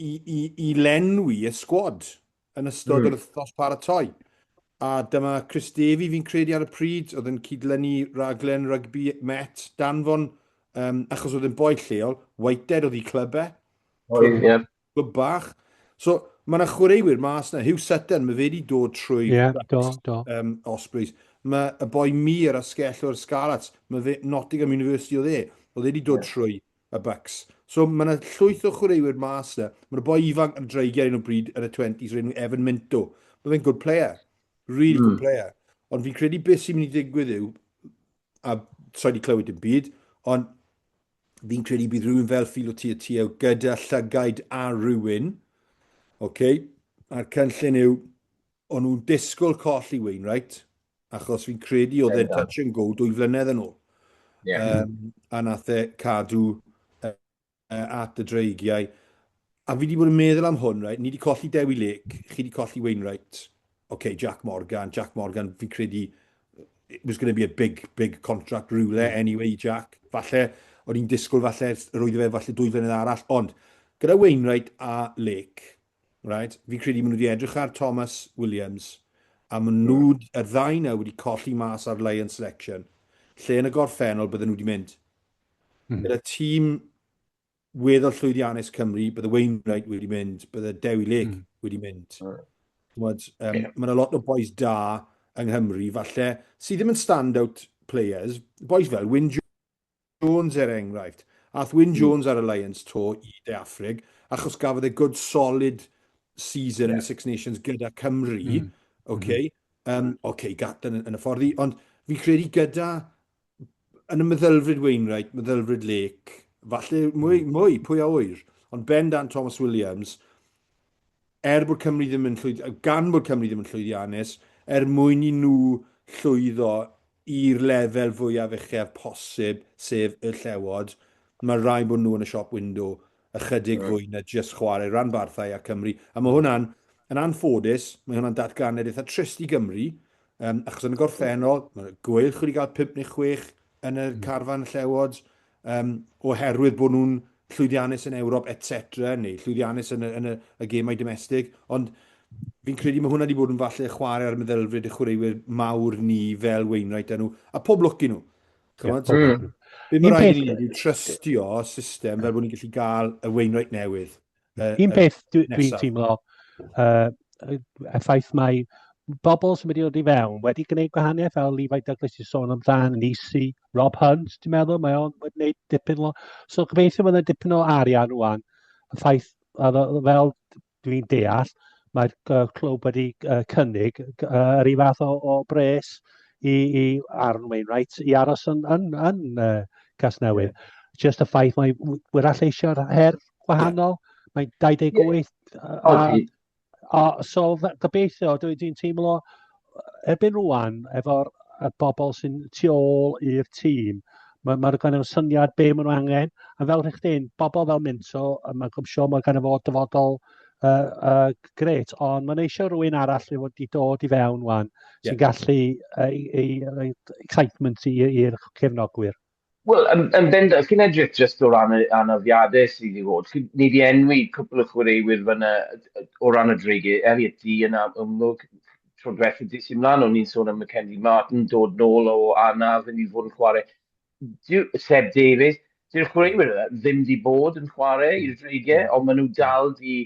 i, i, i lenwi y sgwad yn ystod mm. yr wythnos paratoi. A dyma Chris Davey fi'n credu ar y pryd, oedd yn cydlynu raglen rygbi Met, danfon, um, achos oedd yn boi lleol, Whitehead oedd ei clybau. E. Oedd, ie. Clwb bach. So, mae yna chwaraewyr mas yna. Hugh Sutton, mae fe wedi dod trwy yeah, do, do. Um, Ospreys. Mae y boi Mir a sgell o'r Scarlets, mae fe Nottingham University oedd e. Oedd e wedi dod yeah. trwy y Bucks. So mae yna llwyth o chwaraewyr mas yna. Mae yna boi ifanc yn dreigiau ar un o bryd yn y 20s, o'r enw Evan Minto. Mae fe'n good player. Really mm. good player. Ond fi'n credu beth sy'n mynd i ddigwydd yw, a sa'i wedi clywed dim byd, ond fi'n credu bydd rhywun fel Philo Tiatio gyda llygaid a rhywun, okay? a'r cynllun yw, o'n nhw'n disgwyl colli Wainwright, achos fi'n credu oedd e'n touch and go dwy flynedd yn ôl. Yeah. Um, a nath e cadw uh, at y dreigiau. A fi wedi bod yn meddwl am hwn, right? Ni wedi colli Dewi Lake, chi wedi colli Wainwright. OK, Jack Morgan, Jack Morgan, fi'n credu it was going to be a big, big contract rhywle mm. anyway, Jack. Falle, o'n i'n disgwyl falle, roedd fe falle dwy flynedd arall, ond gyda Wainwright a Lake, Right? Fi'n credu maen nhw wedi edrych ar Thomas Williams a maen nhw, y ddau na wedi colli mas ar Lion Selection, lle yn y gorffennol bydden nhw wedi mynd. Mm. Gyda tîm weddol llwyddiannus Cymru, bydde Wainwright wedi mynd, bydde Dewi Lake mm. wedi mynd. Mm. Ch'mod, um, yeah. Mae yna lot o boys da yng Nghymru, falle, sydd ddim yn stand-out players, boys fel Wyn Jones er enghraifft. Ath Wyn mm. Jones ar y Lions to i De Affrig, achos gafodd e good solid season yeah. yn y Six Nations gyda Cymru. Mm. Okay. Mm. Um, okay, Gatland yn, yn y ffordd i, ond fi'n credu gyda, yn y meddylfryd Wainwright, meddylfryd Lake, falle mwy, mm. mwy, pwy a wyr, ond bendant Thomas Williams, er bod Cymru ddim yn llwyd, gan bod Cymru ddim yn llwyddiannus, er mwyn i nhw llwyddo i'r lefel fwyaf uchaf posib, sef y Llewod, mae rhaid bod nhw yn y shop window ychydig fwy na jyst chwarae ranbarthau a Cymru. A mae hwnna'n, yn anffodus, mae hwnna'n datganiad eitha trist i Gymru, um, achos yn y gorffennol, mae Gweilch wedi cael 5 neu 6 yn y carfan Llewod, um, oherwydd bod nhw'n llwyddiannus yn Ewrop, etc., neu llwyddiannus yn y, yn y, y gemau domestig. Ond fi'n credu mae hwnna wedi bod yn falle chwarae ar meddylfryd y chwaraewyr mawr ni fel Wainwright a nhw, a pob lwc i nhw. Chymod? Yeah, mm. Be mae rhaid i ni yw trystio system fel bod ni'n gallu gael y Wainwright newydd. Uh, Un peth dwi'n dwi teimlo, uh, y ffaith mae bobl sy'n mynd i ddod i fewn wedi gwneud gwahaniaeth fel Levi Douglas i sôn amdan, Nisi, Rob Hunt, ti'n meddwl, mae o'n wedi gwneud dipyn o... So gobeithio bod yna dipyn o arian rwan. Y ffaith, fel dwi'n deall, mae'r uh, clwb wedi uh, cynnig uh, yr un fath o, o bres i, i Aaron Wainwright i aros yn, yn, yn uh, Casnewydd. Yeah. Just y ffaith mae wrach eisiau'r her gwahanol, yeah. mae'n 28. Yeah. A, a, so gobeithio, dwi'n dwi teimlo erbyn rwan, efo'r y bobl sy'n tu ôl i'r tîm, mae, mae gen nhw syniad be maen nhw angen. A fel rhych chdi'n, bobl fel Minto, mae'n siŵr mae gen fo dyfodol uh, uh, gret, ond mae'n eisiau rhywun arall i fod i dod i fewn wan, sy'n yeah. gallu uh, i, i, i, excitement i'r cefnogwyr. Wel, yn, yn bendant, chi'n edrych jyst o ran y anafiadau sydd wedi bod. Chi, ni wedi enwi cwpl o chwaraewyr fyna o ran y dreigiau. Elliot Dee yn amlwg, tro diwethaf di sy'n mlaen, o'n i'n sôn am Mackenzie Martin, dod nôl o anaf yn i fod yn chwarae. Dyw, Seb Davies, dyw'r chwaraewyr yna ddim wedi bod yn chwarae i'r dreigiau, ond maen nhw dal di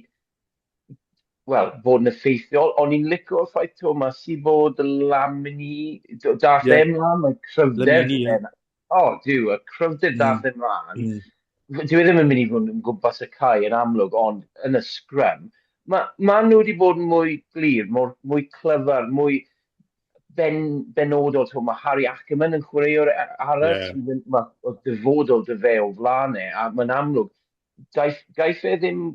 wel, bod yn effeithiol. O'n i'n licio'r ffaith, Thomas, i bod Lamini, dath yeah. e mlaen, mae cryfder. Lamini, yeah. O, oh, diw, y cryfder dath e mlaen. Mm. Dyw e ddim yn mynd i fod yn gwmpas y cae yn amlwg, ond yn y sgrym, mae ma nhw wedi bod yn mwy glir, mwy, mwy clyfar, mwy ben, benodol. So, mae Harry Ackerman yn chwaraewr arall, yeah. mae dyfodol dy fe o flaen e, a mae'n amlwg, gaiff, gaiff e ddim,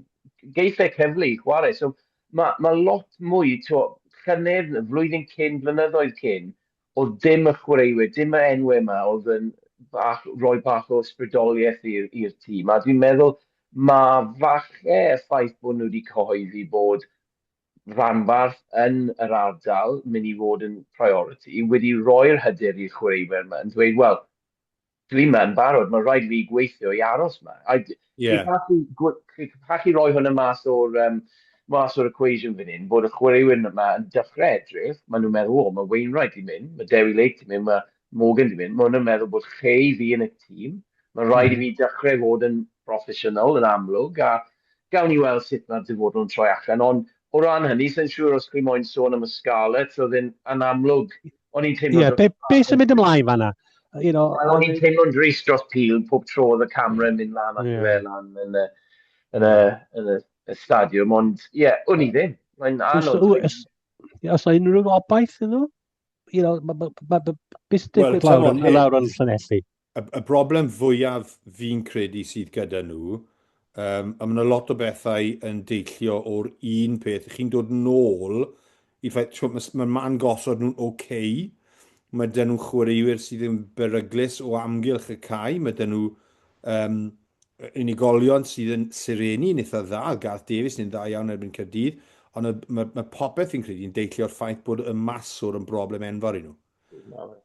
geiff e cyfle i chwarae. So mae ma lot mwy, to, llynedd, flwyddyn cyn, blynyddoedd cyn, Oedd dim y chwaraewyr, dim y enwau yma oedd yn bach, rhoi bach o ysbrydoliaeth i'r tîm. A dwi'n meddwl mae falle y ffaith bod nhw wedi cyhoeddi bod rhanbarth yn yr ardal mynd i fod yn priority wedi rhoi'r hyder i'r chwaraewyr yma yn dweud, wel, dwi yma yn barod, mae rhaid i fi gweithio i aros yma. A yeah. Chi'n pallu roi hwnna mas o'r, um, mas o'r equation fan hyn, bod y chwaraewyr yma yn dechrau edrych, maen nhw'n meddwl, o, mae Wainwright di mynd, mae Dewi Lake di mynd, mae Morgan di mynd, maen nhw'n meddwl bod lle i fi yn y tîm, mae rhaid i fi dechrau fod yn broffesiynol yn amlwg, a gawn ni weld sut mae'r dyfodol yn troi allan, ond o ran hynny, sa'n siŵr os chi moyn sôn am y Scarlets, oedd yn anamlwg, o'n i'n teimlo... Ie, yeah, be, be sy'n mynd ymlaen fanna? You know, Wel, o'n i'n teimlo'n drist dros Peel pob tro oedd y camera yn mynd lan at yeah. fe lan yn y, yn y, yn y, y stadiwm, ond ie, yeah, o'n i ddim. Mae'n anodd. Os, os unrhyw obaith iddyn nhw? You know, ma, ma, ma, beth sy'n digwydd lawr, yn, lawr yn Llanelli? Y, y broblem fwyaf fi'n credu sydd gyda nhw, um, a mae yna lot o bethau yn deillio o'r un peth, chi'n dod nôl i'r ffaith, mae ma man gosod nhw'n oce, okay, mae dyn nhw chwaraewyr sydd yn beryglus o amgylch y cae, mae dyn nhw um, unigolion sydd yn sirenu yn eitha dda, Gareth Davies yn dda iawn erbyn Caerdydd, ond mae, mae popeth fi'n credu yn deillio o'r ffaith bod y maswr yn broblem enfawr i nhw.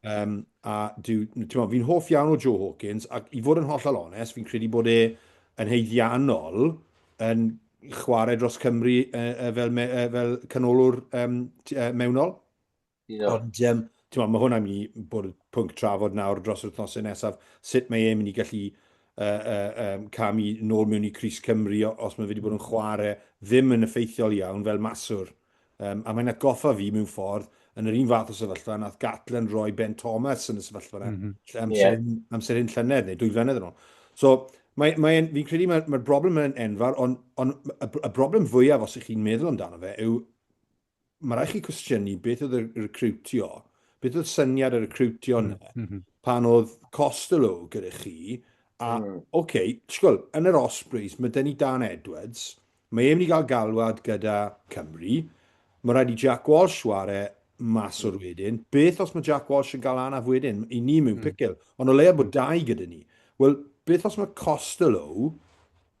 Um, a dw, ti'n fi'n hoff iawn o Joe Hawkins, ac i fod yn hollol onest, fi'n credu bod e yn heiddiannol yn chwarae dros Cymru uh, fel, me, uh, fel canolwr um, uh, mewnol. Yeah. Ond um, ti'n mae hwnna'n mynd i bod y pwnc trafod nawr dros yr wythnosau nesaf, sut mae e'n mynd i gallu uh, uh, um, camu nôl mewn i Cris Cymru os mae fe wedi bod yn chwarae ddim yn effeithiol iawn fel maswr. Um, a mae'n atgoffa fi mewn ffordd, yn yr un fath o sefyllfa, nath Gatland roi Ben Thomas yn y sefyllfa yna, mm -hmm. amser, yeah. amser hyn llynedd, neu dwy flynedd yn ôl. So, mae, mae, fi'n credu mae'r mae broblem yn enfawr, ond on, y, y broblem fwyaf, os ych chi'n meddwl amdano fe, yw mae rhaid chi cwestiynu beth oedd y recrwtio, beth oedd syniad y recrwtio yna, mm -hmm. pan oedd Costello gyda chi, a, mm. oce, okay, sgol, yn yr Ospreys, mae dyn ni Dan Edwards, Mae e'n mynd i gael galwad gyda Cymru. Mae rhaid i Jack Walsh ware mas o'r wedyn. Beth os mae Jack Walsh yn gael anaf wedyn? I ni mewn mm. picil. Ond o leia bod dau gyda ni. Wel, beth os mae Costello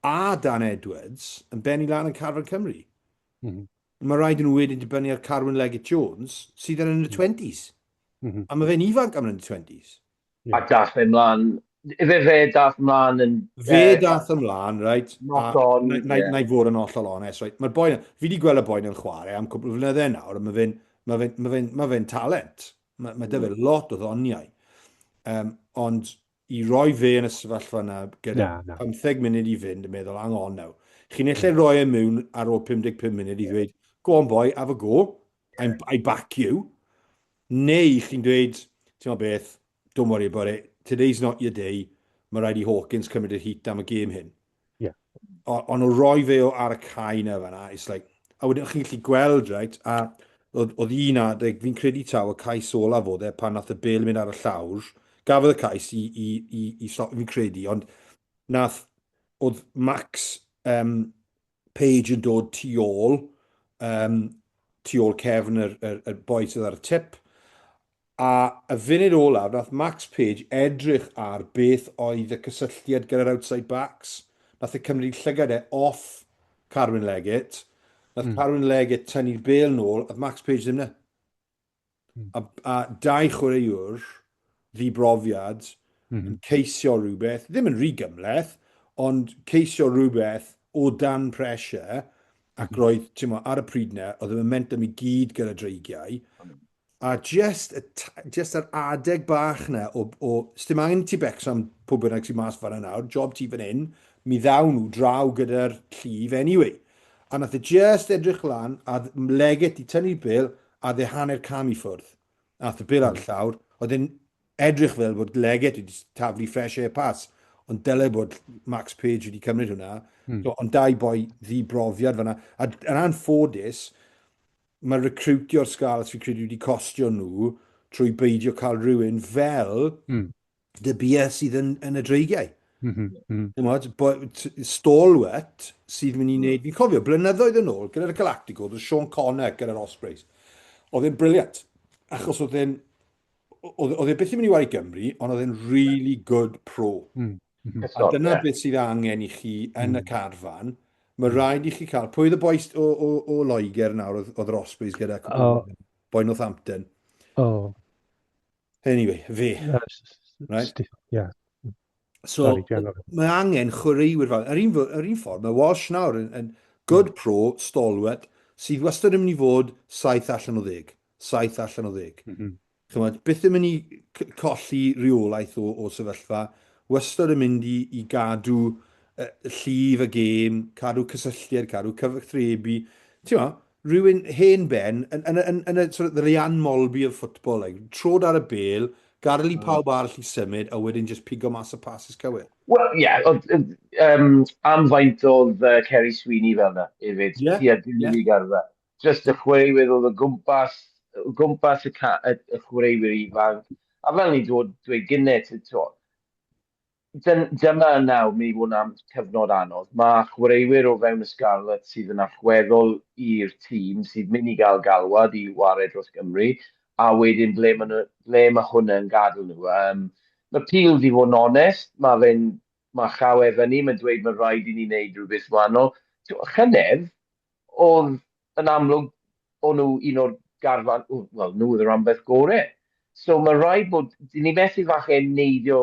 a Dan Edwards yn benni lan yn carfan Cymru? Mm -hmm. Mae rhaid i nhw wedyn dibynnu ar Carwyn Leggett Jones, sydd yn y 20s. Mm -hmm. A mae fe'n ifanc am yn y 20s. Yeah. A dath e mlaen, fe fe dath mlaen yn... Fe uh, dath ymlaen, right? Not on, na, na, yeah. Na i fod yn hollol onest, right? Mae'r boi, fi wedi gweld y boi yn chwarae am cwpl o flynyddau nawr, a mae fe'n ma fe, ma fe, ma fe talent. Mae, ma mm. fe lot o ddoniau. Um, ond i roi fe yn y sefyllfa yna gyda na, na. 15 munud i fynd yn meddwl, hang on now. Chi'n eich roi e mewn ar ôl 55 munud i ddweud, go on boy, have a go, I'm, I back you. Neu chi'n dweud, ti'n meddwl beth, don't worry about it, today's not your day, mae rhaid i Hawkins cymryd yr heat am y gêm hyn. Yeah. Ond o roi fe o ar y cae na fanna, it's like, a wedyn chi'n gallu gweld, right, a oedd, oedd un adeg, fi'n credu taw y cais olaf oedd e pan nath y bel mynd ar y llawr, gafodd y cais i, i, i, i, i fi'n credu, ond nath, oedd Max um, Page yn dod tu ôl, um, tu ôl cefn yr, yr, yr boi sydd ar y tip. A y funud olaf, nath Max Page edrych ar beth oedd y cysylltiad gyda'r outside backs. Nath e cymryd llygad e off Carwyn Leggett. Nath mm. Carwyn Leggett tynnu'r bel nôl, a Max Page ddim na. Hmm. A, a dau chwaraewr ddibrofiad mm -hmm. yn ceisio rhywbeth, ddim yn rhy gymhleth, ond ceisio rhywbeth o dan pressure, ac mm -hmm. roedd, ti'n mo, ar y pryd na, oedd y momentum i gyd gyda dreigiau, a just, just yr adeg bach na o, o sdim angen ti becso am pwy bynnag sy'n mas fan nawr, job ti fan hyn, mi ddaw nhw draw gyda'r llif anyway. A nath e just edrych lan, a Leggett i tynnu'r bel, a dde hanner cam i ffwrdd. Ath y bêl ar y llawr, oedd e'n edrych fel bod Leggett wedi taflu fresh air pass, ond dyle bod Max Page wedi cymryd hwnna. Mm. So, ond dau boi ddibrofiad fanna. A yn anffodus, mae recrwtio'r Scarlets fi'n credu wedi costio nhw trwy beidio cael rhywun fel mm. De Beer sydd yn, yn y dreigiau. Mm -hmm. Chimod, stalwart sydd mynd i wneud, mm. fi'n cofio, blynyddoedd yn ôl, gyda'r Galactico, oedd Sean Connor gyda'r Ospreys. Oedd e'n brilliant, achos oedd e'n Oedd e byth yn mynd i ware i Gymru, ond oedd e'n really good pro. A dyna beth sydd angen i chi yn y carfan. Mae rhaid i chi cael... Pwy oedd y bois o, o, o Loegr nawr oedd, oedd yr Ospreys gyda? Oh. Boi Northampton. Oh. Anyway, fe. Right? Yeah. So, Sorry, mae angen chwaraewyr fel... Yr un, yr un ffordd, mae Walsh nawr yn, yn good pro, stalwart, sydd wastad yn mynd i fod 7 allan o 10. 7 allan o 10. Chimod, byth yn mynd i colli rheolaeth o, o sefyllfa, wastad yn mynd i, i gadw uh, llif y gêm, cadw cysylltiad, cadw cyfathrebu. Ti'n mo, rhywun hen ben, yn, yn, yn, yn, y, sort of, the Leanne Molby of football, like, trod ar y bel, gadael i mm. pawb arall i symud, a wedyn just pigo mas y passes cywir. Wel, ie, yeah, um, am faint oedd uh, Kerry Sweeney fel yna, hefyd, yeah, tua yeah. arfer. Jyst y chwaraewyr oedd o gwmpas, o gwmpas y, ca, y, y chwaraewyr ifanc. A fel ni'n dod dweud gynnau, ti'n dyn, dyma nawr mynd i fod yn am cyfnod anodd. Mae chwaraewyr o fewn y Scarlets sydd yn allweddol i'r tîm sydd mynd i gael galwad i ware dros Gymru, a wedyn ble mae, nhw, ble mae hwnna yn gadael nhw. Um, mae Peel di fod yn onest, mae fe'n mae llaw e fyny, mae'n dweud mae rhaid i ni wneud rhywbeth wahanol. Llynedd, oedd yn amlwg, o'n nhw un o'r garfan, wel, nhw oedd yr ambell gore. So mae rhaid bod, dyn ni methu falle neidio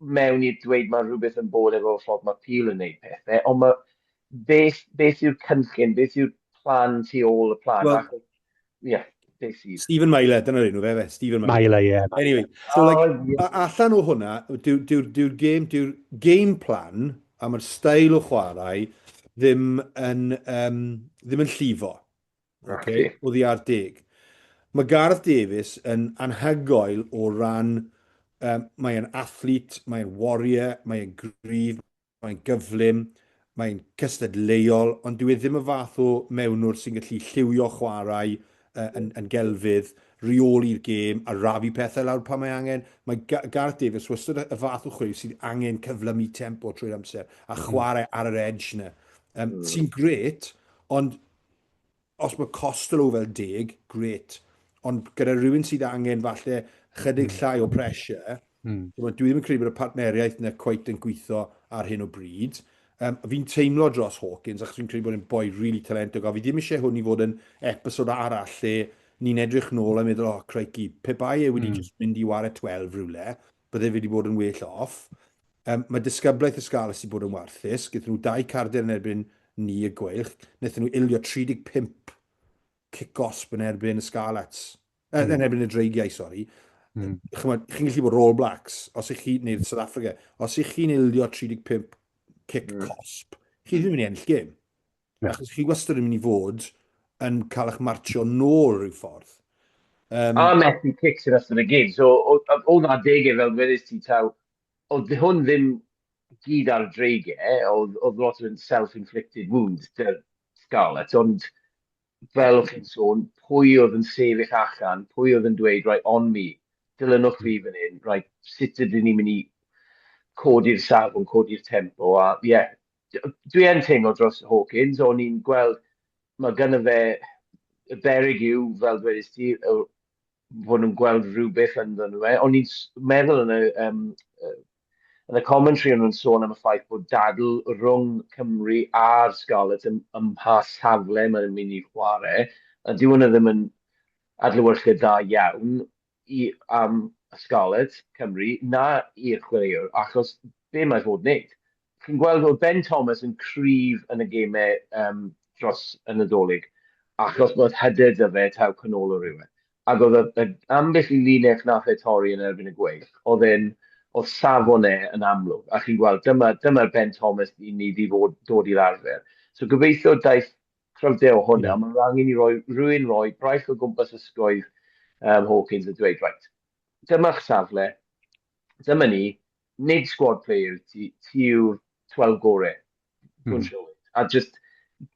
mewn i'r dweud mae rhywbeth yn bod efo ffordd mae Peel yn neud pethau, ond mae beth, beth yw'r cynllun, beth yw'r plan tu ôl y plan? Well, Achos, yeah, beth sydd? Stephen Myler, dyna'r enw fe, fe, Stephen Myler. Myler, ie. Yeah. Anyway, so like, oh, yeah. allan o hwnna, dyw'r dyw, dyw game, dyw game plan a mae'r steil o chwarae ddim yn, um, ddim yn llifo. Okay? Oddi ar deg. Mae Gareth Davies yn anhygoel o ran, um, mae'n athlete, mae'n warrior, mae'n gryf, mae'n gyflym, mae'n cystadleuol, ond dyw e ddim y fath o mewnwr sy'n gallu lliwio chwarae uh, yn, yn gelfydd, reoli'r gêm a rafu pethau lawr pan mae angen. Mae Gareth Davies wastad y fath o chwarae sydd angen cyflymu tempo trwy'r amser a hmm. chwarae ar yr edge yna. Um, mm. Sy'n gret, ond os mae Costello fel deg, gret. Ond gyda rhywun sydd angen falle chydig hmm. llai o pressure, mm. dwi ddim yn credu bod y partneriaeth yna cweit yn gweithio ar hyn o bryd. Um, fi'n teimlo dros Hawkins, achos fi'n credu bod e'n boi really talentog, a fi ddim eisiau hwn i fod yn episod arall lle ni'n edrych nôl a meddwl, oh, crikey, pe bai e wedi mm. just mynd i ware 12 rhywle, bydde fe wedi bod yn well off. Um, mae disgyblaeth y Scarlets wedi bod yn warthus. Gaethon nhw dau carden yn erbyn ni y Gweilch. Wnaethon nhw ildio 35 cic gosb yn erbyn y Scarlets. Mm. Yn erbyn y Dreigiau, sori. Mm. Chymod, chi'n gallu bod All Blacks, os ych chi, neu South Africa, os ych chi'n ildio 35 cic mm. cosb, chi ddim yn mynd i ennill gêm. Yeah. Achos chi wastad yn mynd i fod yn cael eich martio nôl rhyw ffordd. Um, a methu cics yn ystod y gêm. So, oedd na degau fel dwedais ti taw, oedd hwn ddim gyd ar dreigiau, oedd, oedd lot o'n self-inflicted wounds dy'r Scarlets, ond fel o'ch chi'n sôn, pwy oedd yn sefyll allan, pwy oedd yn dweud, right, on me, dilynwch fi fan hyn, right, sut ydyn ni'n mynd i codi'r safon, codi'r tempo, a ie, yeah, dwi yn teimlo dros Hawkins, o'n i'n gweld, mae gynno fe, y beryg yw, fel dwedais ti, fod nhw'n gweld rhywbeth ynddo nhw. E. O'n i'n meddwl yn y, um, yn y commentary o'n nhw'n sôn am y ffaith bod dadl rhwng Cymru a'r Scarlets ym, ym mha safle maen nhw'n mynd i chwarae, a dyw hwnna ddim yn adlewyrchiad dda iawn i, am y Scarlets, Cymru, na i'r chwaraewr, achos be mae fod wneud? Chi'n gweld oedd Ben Thomas yn cryf yn y gemau um, dros y Nadolig, achos bod hyder 'da fe taw canolwr yw e. Ac oedd y, y, ambell i linell nath e torri yn erbyn y Gweilch, oedd e'n, oedd safon e yn amlwg. A chi'n gweld, dyma, dyma'r Ben Thomas i ni wedi fod, dod i'r arfer. So gobeithio daeth cryfder o hwnna, yeah. Mae'n angen i roi, rhywun roi braich o gwmpas ysgwydd um, Hawkins a dweud, right, dyma'ch safle, dyma ni, nid squad player ti, ti yw'r 12 gore. Mm. Show it. A just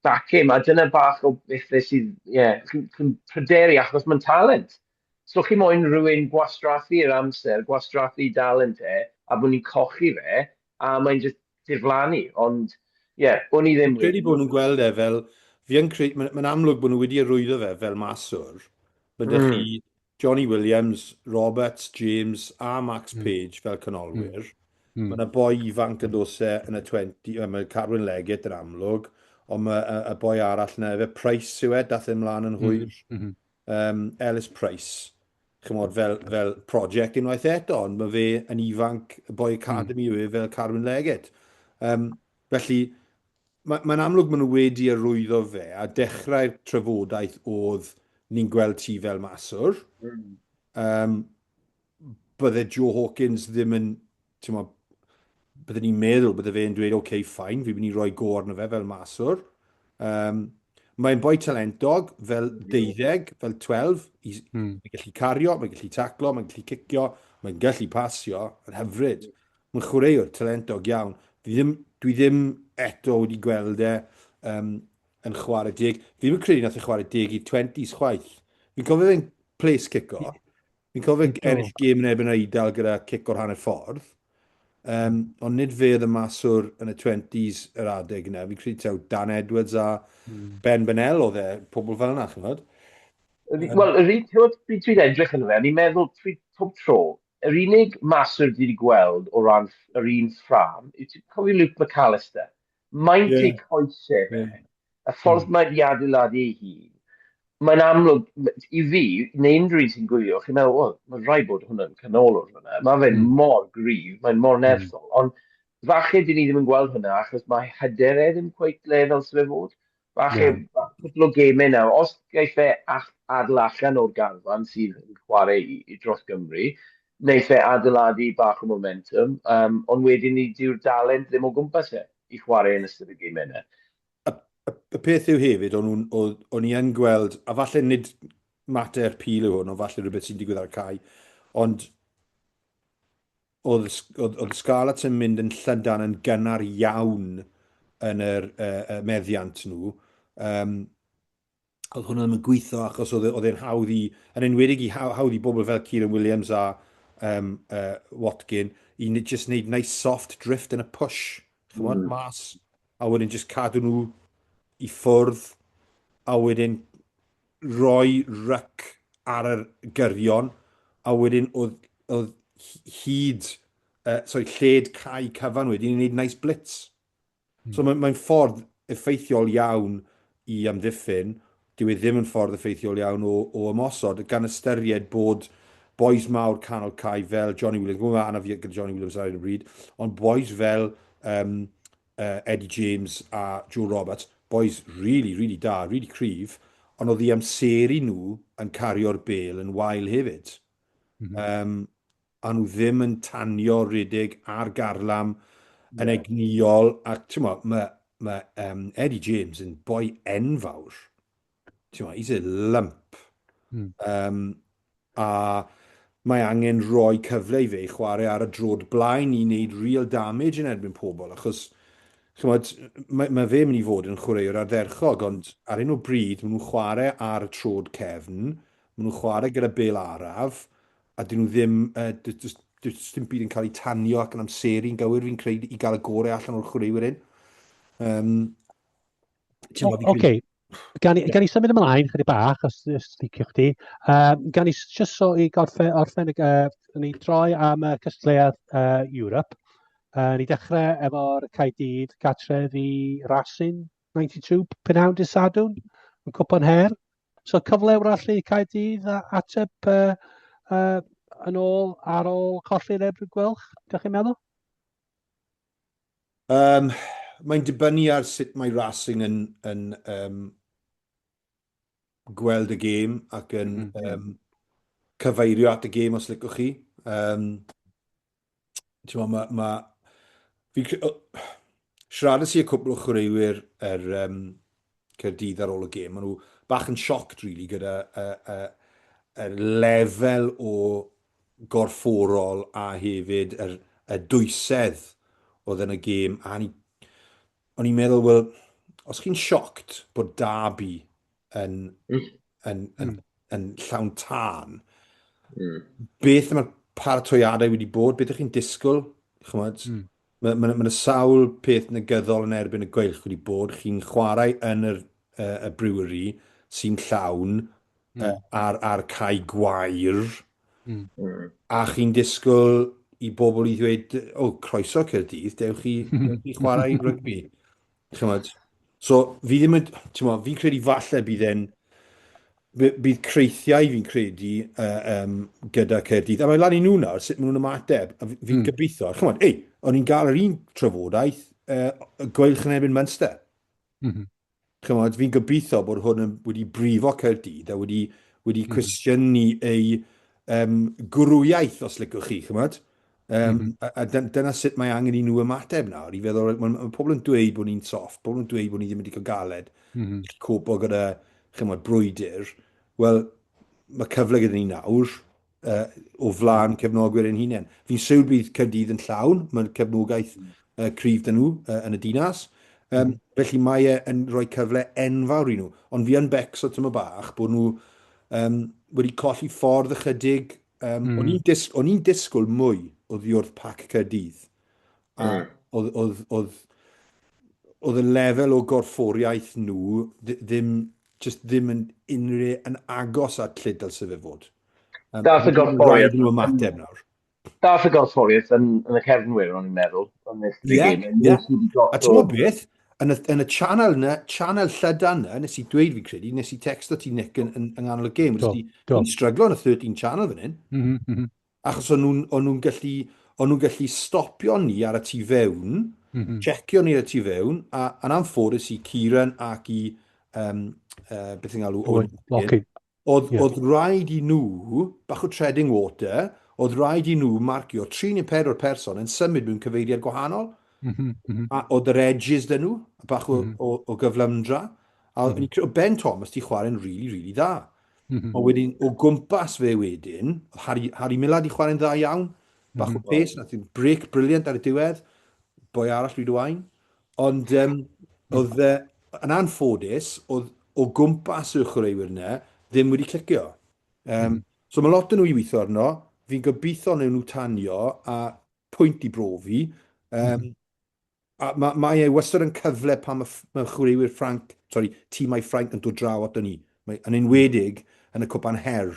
back him, a dyna bach o bethau sydd, ie, yeah, chi'n chi pryderu achos mae'n talent. So chi moyn rhywun gwastraffu'r amser, gwastraffu dalent e, a bod ni'n cochi fe, a mae'n just diflannu, ond ie, yeah, o'n i ddim... Fi'n credu bod nhw'n gweld e fel, fi yn credu, mae'n ma amlwg bod nhw wedi arwyddo fe fel maswr. Mae mm. chi Johnny Williams, Roberts, James a Max Page fel canolwyr. Mae yna boi ifanc yn dos e yn y 20, mae Carwyn Leggett yn amlwg, ond mae y, y boi arall yna, efe Price yw e, dath e mlaen yn hwyr. Ellis Price, chymod, fel, fel project unwaith eto, ond mae fe yn ifanc, y boi academy yw e fel Carwyn Leggett. Felly, mae'n mae amlwg maen nhw wedi arwyddo fe, a dechrau'r trafodaeth oedd ni'n gweld ti fel maswr. Bydde Joe Hawkins ddim yn, ti'n mo, bydde ni'n meddwl bydde fe'n dweud, oce, okay, fine, fi'n mynd i roi go arno fe fel maswr. Mae'n boi talentog, fel deuddeg, fel 12, mae'n gallu cario, mae'n gallu taclo, mae'n gallu cicio, mae'n gallu pasio, yn hyfryd. Mae'n chwaraewr talentog iawn. Fi ddim, dwi ddim eto wedi gweld e yn chwarae deg. Fi ddim yn credu nath e chwarae deg i'r 20s chwaith. Fi'n cofio fe'n place kico. Fi'n cofio ennill gêm yn erbyn yr Eidal gyda cic o'r hanner ffordd. Ond nid fe oedd y maswr yn y 20s yr adeg yna. Fi'n credu taw Dan Edwards a Ben Bennell oedd e, pobl fel yna, chymod. Wel, yr un, ti'n gwybod, dwi'n edrych yn fe, a ni'n meddwl pob tro, yr unig maswr dwi wedi gweld o ran yr un ffrâm, yw ti'n cofio Luke McAllister? Maint ei coesau fe, y ffordd mae wedi adeiladu ei hun, mae'n amlwg, i fi, neu unrhyw un sy'n gwylio, chi'n meddwl, wel, mae'n rhaid bod hwnna'n canolwr hwnna. Mae fe'n mor gryf, mae'n mor nerthol, ond falle dyn ni ddim yn gweld hwnna achos mae hyder e ddim cweit le ddylse fe fod. Falle cwpl o gemau nawr, os gaiff e adael allan o'r garfan sydd yn chwarae i dros Gymru, wneith e adeiladu bach o momentum, ond wedyn ni dyw'r dalent ddim o gwmpas e i chwarae yn ystod y gemau yna. Y peth yw hefyd, o'n nhw'n, o'n i yn gweld, a falle nid mater pil yw hwn, ond falle rhywbeth sy'n digwydd ar y cae, ond oedd, oedd, oedd Scarlets yn mynd yn llydan yn gynnar iawn yn yr uh, meddiant nhw. Oedd hwnna ddim yn gweithio achos oedd, oedd e'n hawdd i, yn enwedig i hawdd i bobl fel Kieran Williams a um, Watkin, i just wneud nice soft drift yn y push, chymod, mas, a wedyn just cadw nhw i ffwrdd, a wedyn rhoi ryc ar yr gyrion, a wedyn oedd, oedd hyd, sorry, lled cae cyfan wedyn i wneud nice blitz. So mae'n mae ffordd effeithiol iawn i amddiffyn, dyw e ddim yn ffordd effeithiol iawn o, o ymosod, gan ystyried bod bois mawr canol cae fel Johnny Williams, gwybod mae anaf gyda Johnny Williams ar hyn o bryd, ond bois fel um, Eddie James a Joe Roberts, bois really, really da, really cryf, ond oedd i amseru nhw yn cario'r bel yn wael hefyd. Um, a nhw ddim yn tanio rhedeg ar garlam yn egnïol, ac ti'n mo, mae ma, Eddie James yn boi enfawr. Ti'n mo, he's a lump. A mae angen rhoi cyfle i fe i chwarae ar y drod blaen i wneud real damage yn erbyn pobl, achos chymod, mae, mae fe mynd i fod yn chwaraewr ardderchog, ond ar hyn o bryd maen nhw'n chwarae ar y trod cefn, maen nhw'n chwarae gyda bel araf, a dyn nhw ddim, uh, does, does dim byd yn cael ei tanio ac yn amseru'n gywir fi'n credu i gael y gorau allan o'r chwaraewyr hyn. Um, Oce, okay. gan, i, gan i symud ymlaen chydig bach, os, os liciwch chi. Um, gan i just so i gorffen, orffen uh, ni droi am y cystadleuaeth Europe. Ni dechrau efo'r Caerdydd gartref i Racing 92, prynhawn dydd Sadwrn, yn Cwpan Her. So cyfle wrach i Caerdydd a ateb uh, uh, yn ôl ar ôl colli'r erbyn Gwylch, ydych chi'n meddwl? Mae'n dibynnu ar sut mae Racing yn, yn um, gweld y gêm ac yn cyfeirio at y gêm os licwch chi. Um, Ti'n ma, ma, ma, fi, oh, siarades i y cwpl o chwaraewyr er um, Caerdydd ar ôl y gêm, maen nhw bach yn shocked, really, gyda uh, uh, y lefel o gorfforol a hefyd yr, y dwysedd oedd yn y gêm. A ni, o'n i'n meddwl, wel, os chi'n shocked bod Derby yn, yn, yn, yn llawn tân, beth mae'r paratoiadau wedi bod? Beth ydych chi'n disgwyl? Chymod, Mae ma, ma, ma sawl peth negyddol yn erbyn y gweilch wedi bod. Chi'n chwarae yn yr, uh, y brewery sy'n llawn. ar, ar cae gwair, a chi'n disgwyl i bobl i ddweud, o, croeso Caerdydd, dewch i, dewch i chwarae rygbi. Chymod? So, fi ddim yn, ti'n fi'n credu falle bydd e'n, bydd creithiau fi'n credu uh, um, gyda Caerdydd. A mae lan i nhw nawr, sut maen nhw'n ymateb. A fi'n gobeithio, chymod, ei, o'n i'n gael yr un trafodaeth, uh, gweilch yn erbyn Munster. Chymod, fi'n gobeithio bod hwn yn wedi brifo Caerdydd a wedi, wedi cwestiynu ei um, gwrwiaeth, os licwch chi, chymod? Um, a, a dyna sut mae angen i nhw ymateb nawr, i feddwl, mae, mae pobl yn dweud bod ni'n soft, pobl yn dweud bod ni ddim wedi cael galed, copo gyda, chymod, brwydr. Wel, mae cyfle gyda ni nawr, uh, o flaen cefnogwyr ein hunain. Fi'n siwr bydd Caerdydd yn llawn, mae'n cefnogaeth uh, cryf dyn nhw uh, yn y dinas. Um, Felly mae e yn rhoi cyfle enfawr i nhw. Ond fi yn becso tyma bach bod nhw um, wedi colli ffordd ychydig. Um, mm. O'n i'n on disgwyl mwy o ddiwrth pac Caerdydd. A oedd, oedd, oedd, oedd y lefel o gorfforiaeth nhw ddim, just ddim yn unrhyw yn agos at lle dylse fe fod. Um, Dath y gorfforiaeth... Rhaid nhw ymateb nawr. Dath y gorfforiaeth yn, yn y cefnwyr, o'n i'n meddwl. Ie, ie. A ti'n gwybod beth? Yn y, yn y channel yna, channel llydan yna, nes i dweud fi credu, nes i texto ti Nick yn, yn, yng nghanol y gêm. Do, do. Ni'n stryglo yn y 13 channel fan hyn. Mm -hmm. Achos o'n nhw'n o'n nhw'n gallu o'n nhw'n gallu stopio ni ar y tu fewn, mm -hmm. checio ni ar y tu fewn, a yn anffodus i Kieran ac i, um, uh, beth yn galw, Owen, Owen, oedd, yeah. oedd rhaid i nhw, bach o treading water, oedd rhaid i nhw marcio 3 neu 4 person yn symud mewn cyfeiriad gwahanol. Mm -hmm, mm -hmm. A oedd yr edges dyn nhw, bach o, mm -hmm. o, o gyflymdra. A mm -hmm. o Ben Thomas di chwarae'n really, really dda. Mm -hmm. Ond wedyn, o gwmpas fe wedyn, Harry, Harry Millard i chwarae'n dda iawn, bach mm -hmm. o pace, nath i'n break brilliant ar y diwedd, boi arall Rhyd Owain. Ond um, oedd, e, yn anffodus, oedd o gwmpas y chwaraewyr yna ddim wedi clicio. Um, mm -hmm. So mae lot yn nhw i weithio arno, fi'n gobeithio wnawn nhw tanio a pwynt i brofi. Um, mm -hmm. A mae, mae e wastad yn cyfle pan mae, mae chwaraewyr Ffranc, sorry, tîmau Ffrainc yn dod draw ato ni. Mae, yn enwedig yn y cwpan her,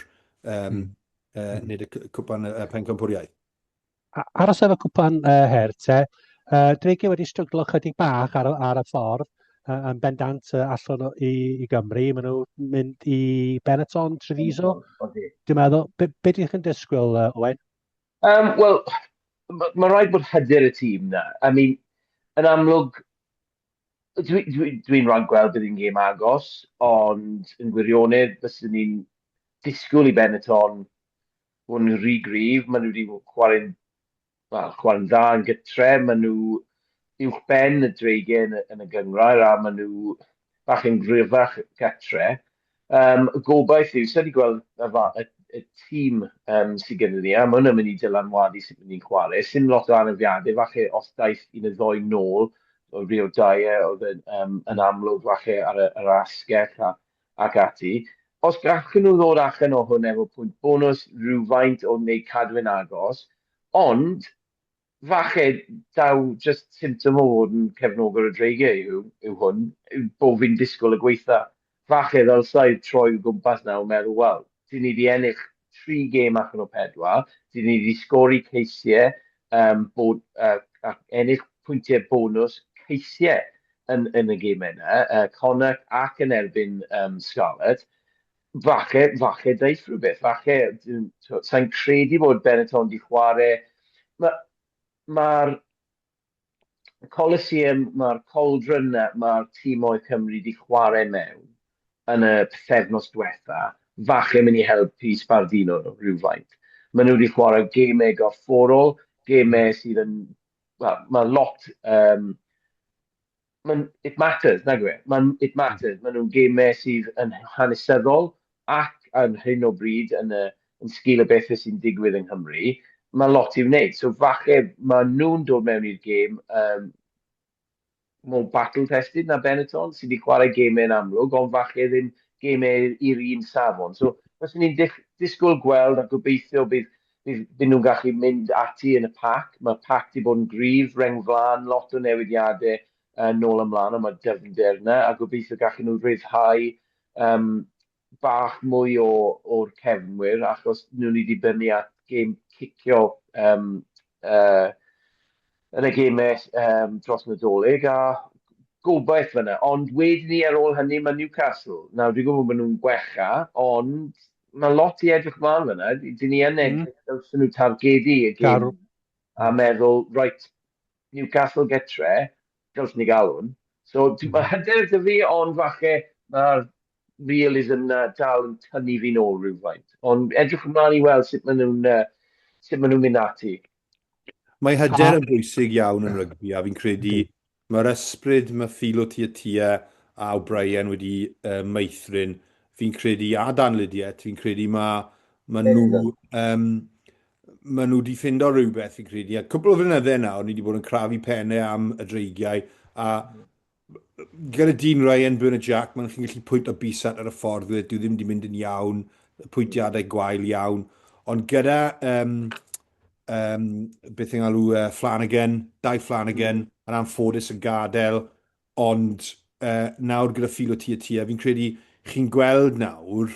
um, mm. uh, nid y cwpan uh, pencampwriaeth. Aros efo cwpan uh, her te, uh, Dreigiau wedi stryglo chydig bach ar, ar y ffordd, uh, yn bendant uh, allan i, i Gymru. Maen nhw'n mynd i Benetton, Treviso. Dwi'n meddwl, be, be ydych chi'n disgwyl, uh, Owen? Um, Wel, mae ma rhaid bod hyder y tîm na. I mean, yn amlwg, dwi'n dwi, dwi, dwi rhaid gweld bydd hi'n gêm agos, ond yn gwirionedd, byswn ni'n disgwyl i Benetton fod yn rhy gryf. Maen nhw wedi chwarae'n well, chwarae'n dda yn gytre, maen nhw uwch ben y dreigiau yn, yn y gyngrair a maen nhw bach yn gryfach gytre. Um, y gobaith yw, sa'i wedi gweld y, y, y tîm um, sydd gyda ni, a mae hwnna'n mynd i dylanwadu sut mynd i'n chwarae. Sim lot o anafiadau, falle os daeth un neu ddoi nôl, o Rio Dyer oedd yn, um, yn amlwg falle ar y, yr asgell a, ac ati. Os gallwn nhw ddod allan o hwn efo pwynt bonws, rhywfaint o wneud cadwyn agos, ond falle daw jyst symptom o fod yn cefnogwr y Dreigiau yw, yw hwn, yw bod fi'n disgwyl y gweitha. Falle ddylsai troi o gwmpas nawr meddwl, wel, dyn ni wedi ennill tri gêm allan o pedwar, dyn ni wedi sgori ceisiau, um, bod, uh, ac ennill pwyntiau bonws ceisiau yn, yn y gemau yna, uh, Connacht ac yn erbyn um, Scarlett. Falle, falle daeth rhywbeth, falle, sa'n credu bod Benetton wedi chwarae, mae'r ma Coliseum, mae'r cauldron na, mae'r tîmoedd Cymru wedi chwarae mewn yn y pythefnos diwetha, falle mynd i helpu sbardino nhw rhywfaint. Maen nhw wedi chwarae gemau gorfforol, gemau sydd yn, wel, mae lot, um, mae'n, it matters, nag yw e? Mae'n, it matters. Maen nhw'n gemau sydd yn hanesyddol ac ar hyn o bryd yn, y, yn sgil y bethau sy'n digwydd yng Nghymru, mae lot i'w wneud. So falle mae nhw'n dod mewn i'r gêm um, more battle-tested na Benetton, sydd wedi chwarae gemau yn amlwg, ond falle ddim gemau i'r un safon. So, fyswn ni'n disgwyl gweld a gobeithio bydd, bydd, bydd nhw'n gallu mynd ati yn y pac. Mae'r pac wedi bod yn gryf, reng flaen, lot o newidiadau uh, nôl ymlaen, ond mae dyfnder yna, a gobeithio gallu nhw ryddhau um, bach mwy o, o'r cefnwyr, achos nhw'n ni dibynnu at gêm cicio um, yn y gemau um, dros Nadolig, a gobaith fyna. Ond wedyn ni ar ôl hynny mae Newcastle. Nawr, dwi'n gwybod bod nhw'n gwella, ond mae lot i edrych mlaen fyna. Dyn ni yn edrych mm. dylsen nhw targedu y gêm a meddwl, right, Newcastle getre, dylsen ni gael hwn. So, mm. mae hyder 'da fi, ond falle mae'r realism na dal yn tynnu fi nôl rhywfaint. Ond edrych ymlaen i weld sut maen nhw'n uh, sut maen nhw'n mynd ati. Mae hyder yn bwysig iawn yn rygbi, a fi'n credu mae'r ysbryd mae Filo Tiatia a O'Brien wedi uh, meithrin, fi'n credu, a Dan Lydiate, fi'n credu mae ma nhw, um, ma nhw wedi ffindo rhywbeth, fi'n credu. A cwpl o flynydde nawr, ni wedi bod yn crafu pennau am y dreigiau, a gyda Dean Ryan, Bernard Jack, maen chi'n gallu pwynt o bys at ar y ffordd, dwi ddim wedi mynd yn iawn, pwyntiadau gwael iawn. Ond gyda, um, um, beth yng ngalw, uh, Flanagan, Dai Flanagan, mm. yn anffodus yn gadael, ond uh, nawr gyda Philo Tiatia, fi'n credu chi'n gweld nawr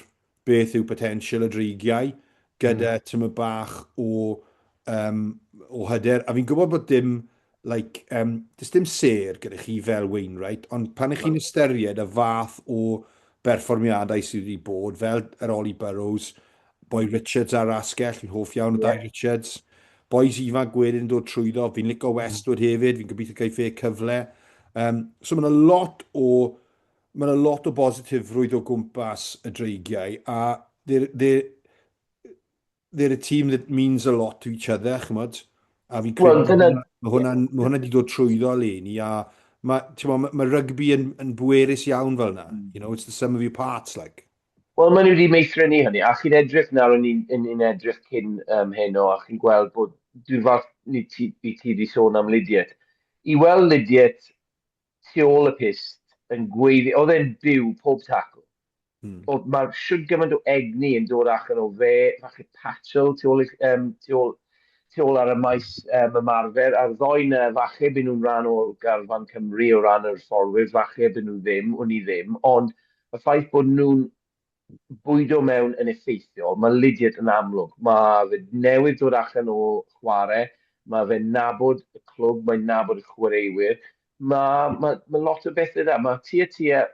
beth yw potensial y dreigiau gyda mm. tyma bach o, um, o hyder. A fi'n gwybod bod dim, like, um, does dim sêr gyda chi fel Wainwright, ond pan ych chi'n ystyried y fath o berfformiadau sydd wedi bod, fel yr Ollie Burrows, Boy Richards ar asgell, fi'n hoff iawn o yeah. Dai Richards, boys ifanc wedyn yn dod trwyddo, fi'n licio mm. Westwood hefyd, fi'n gobeithio caiff e cyfle. Um, so mae yna lot o Mae yna lot o bositifrwydd o gwmpas y Dreigiau a they're, they're, they're a team that means a lot to each other, chymod? A fi'n credu well, dyna... mae hwnna, ma hwnna wedi dod trwyddo eleni a mae, ma, ma, ma rygbi yn, yn bwerus iawn fel yna. Mm. You know, it's the sum of your parts, like. Wel, maen nhw wedi meithrin i hynny, a chi'n edrych nawr, o'n i'n edrych cyn um, heno, a chi'n gweld bod, dwi'n falch ni ti, ti wedi sôn am Lydiate. I weld Lydiate tu ôl y pyst yn gweiddi, oedd e'n byw pob tacl. Mm. Oedd mae'r siwd gymaint o egni yn dod allan o fe, falle Patchell tu ôl, um, tu ôl, tu ôl ar y maes um, ymarfer, a'r ddoi na falle byd nhw'n rhan o garfan Cymru o ran yr fforwyr, falle byd nhw ddim, wn i ddim, ond y ffaith bod nhw'n bwydo mewn yn effeithiol. Mae Lydiate yn amlwg. Mae fe newydd dod allan o chwarae, mae fe'n nabod y clwb, mae'n nabod y chwaraewyr. Mae, mae, mae lot o bethau da. Mae tua tua...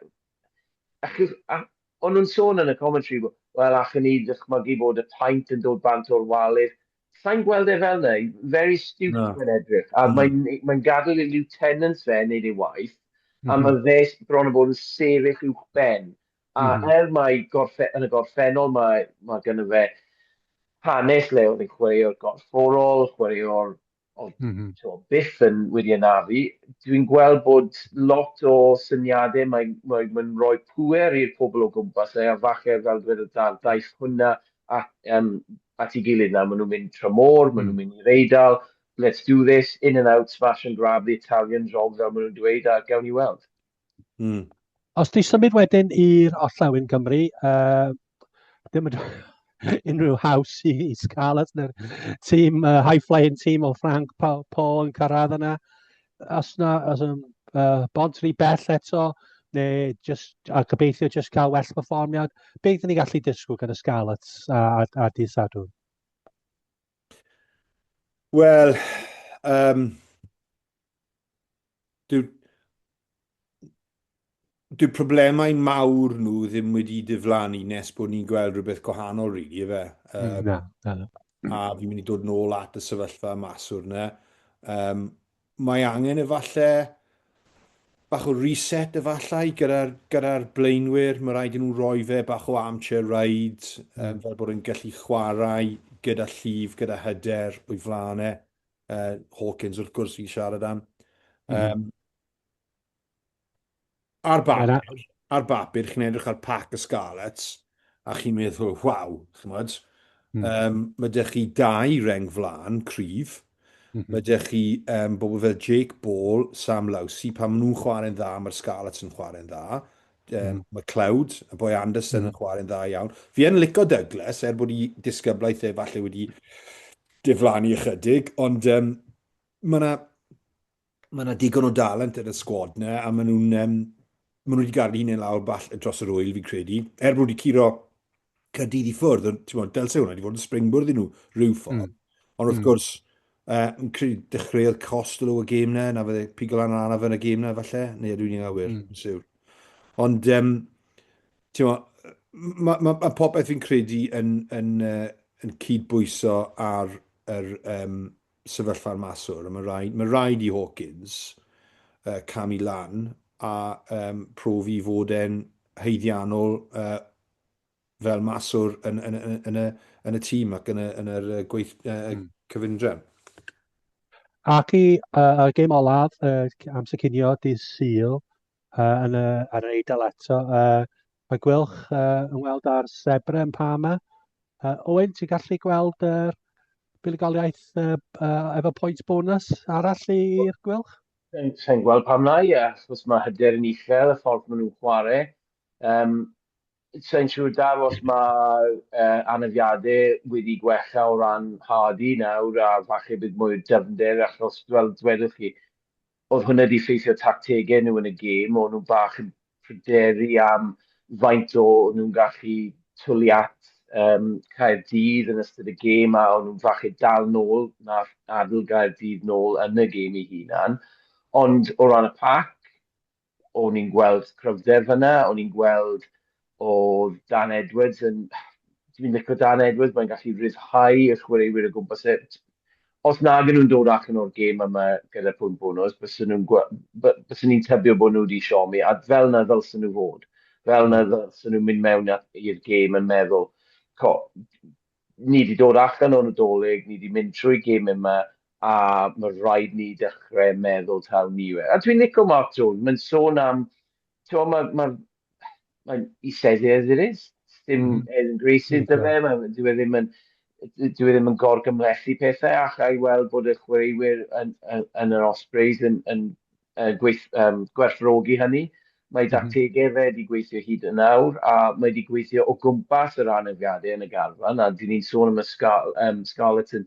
Achos, a, o'n nhw'n sôn yn y commentary, wel, allwn ni ddychmygu bod y paent yn dod bant o'r walydd. Sa'n gweld e fel 'na, very astute no. mae'n edrych. A mm. mae'n mae gadael i lieutenants fe wneud ei waith, mm -hmm. a mhm. mae fe bron o bod yn sefyll uwch ben. A mm. er mae gorffe, yn y gorffennol mae, mae gynno fe hanes le oedd yn chwaraewr gorfforol, chwaraewr oedd mm -hmm. byth yn wedi anafu, dwi'n gweld bod lot o syniadau, mae'n mae, mae rhoi pŵer i'r pobl o gwmpas e, a falle fel dweud y daeth hwnna at, um, at ei gilydd nawr. Maen nhw'n mynd tramor, maen nhw'n mm. mynd i'r Eidal, let's do this, in and out, smash and grab the Italian job, fel maen nhw'n dweud, a gawn ni weld. Mm. Os ti symud wedyn i'r Orllewin Cymru, uh, dim yn unrhyw haws i, i Scarlets neu'r tîm, uh, high-flying tîm o Frank Paul, Paul yn cyrraedd yna. Os na, os yn uh, bont rhy bell eto, neu just, a gobeithio just cael well perfformiad, beth ni gallu disgwyl gan y Scarlets a, a, a dydd Sadwrn? Wel, um, dyw, dyw problemau mawr nhw ddim wedi diflannu nes bod ni'n gweld rhywbeth gwahanol, really, efe. Um, na, na, na. A fi'n mynd i dod nôl at y sefyllfa maswr yna. Um, mae angen efallai bach o reset efallai gyda'r gyda blaenwyr. Mae rhaid i nhw roi fe bach o armchair ride, um, fel bod yn gallu chwarae gyda llif, gyda hyder o'i flaen e. Uh, Hawkins wrth gwrs fi'n siarad am. Um, ar bapur, ar bapur, chi'n edrych ar pack y Scarlets, a chi'n meddwl, waw, chymod, mm. um, mae dych chi dau reng flan cryf, mm -hmm. mae dych chi um, bobl fel Jake Ball, Sam Lousi, pan maen nhw'n chwarae'n dda, mae'r Scarlets yn chwarae'n dda. Um, mm. McLeod, y boi Anderson mm. yn chwarae'n dda iawn. Fi yn licio Douglas, er bod i disgyblaeth e falle wedi diflannu ychydig, ond um, mae yna ma, na digon o dalent yn y sgwad na, a maen nhw'n um, Maen nhw wedi gadael eu hunain lawr ball dros yr ŵyl, fi'n credu. Er bod nhw wedi curo Caerdydd i ffwrdd, ond ti'n gwybod, dylse hwnna wedi fod yn springboard iddyn nhw rhyw ffordd. Ond wrth gwrs, uh, yn credu dechreuodd Costello y gêm na, na fydde pigo lan yn anaf yn y gêm na falle, neu ydw i'n anghywir, mm. yn siwr. Ond, um, ti'n gwybod, mae ma, ma popeth fi'n credu yn, yn, uh, yn cydbwyso ar yr um, sefyllfa'r maswr, a mae rhaid, mae rhaid i Hawkins uh, camu lan a um, profi fod e'n haeddiannol uh, fel maswr yn, yn, yn, yn, y, yn y tîm ac yn y, yn yr gweith, uh, mm. cyfundrefn. Ac i uh, y gêm olaf, uh, amser cinio dydd Sul, uh, yn y, ar yr Eidal eto, uh, mae Gwylch uh, yn weld ar Zebre yn Parma. Uh, Owen, ti'n gallu gweld yr uh, buddugoliaeth uh, uh, efo pwynt bonus arall i'r Gwylch? Sa'n gweld pam lai, achos mae hyder yn uchel y ffordd maen nhw'n chwarae. Um, Sa'n siŵr Daf os mae uh, anafiadau wedi gwella o ran Hardy nawr a falle bydd mwy o dyfnder achos fel dwedwch chi, oedd hwnna wedi ffeithio tactegau nhw yn y gêm, o'n nhw bach yn pryderu am faint o nhw'n gallu twlu at um, Caerdydd yn ystod y gêm a o'n nhw'n falle dal nôl, nath adael Gaerdydd nôl yn y gêm ei hunan. Ond o ran y pac, o'n i'n gweld cryfder fyna, o'n i'n gweld oedd Dan Edwards yn... Dwi'n licio Dan Edwards, mae'n gallu rhyddhau y chwaraewyr o gwmpas e. Os nag nhw'n dod allan o'r gêm yma gyda pwynt bonws, byswn nhw'n byswn ni'n tybio bod nhw wedi siomi, a fel na ddylsen nhw fod. Fel na ddylsen nhw mynd mewn i'r gêm yn meddwl, co, ni wedi dod allan o'r Nadolig, ni wedi mynd trwy gêm yma, a mae rhaid ni dechrau meddwl taw ni yw e. A dwi'n licio Mark Jones, mae'n sôn am, ti'n mae, mae, mae, he says it as it is. Dim mm. airs and graces dy fe, mae, dyw e ddim yn, dyw e ddim yn gorgymhlethu pethau, a cha i weld bod y chwaraewyr yn, yn, yn yr Ospreys yn, yn, yn gweith, um, gwerthfawrogi hynny. Mae mhm. dactegau fe wedi gweithio hyd yn awr, a mae wedi gweithio o gwmpas yr anafiadau yn y garfan, a dyn ni'n sôn am y Scar um, Scarlets yn,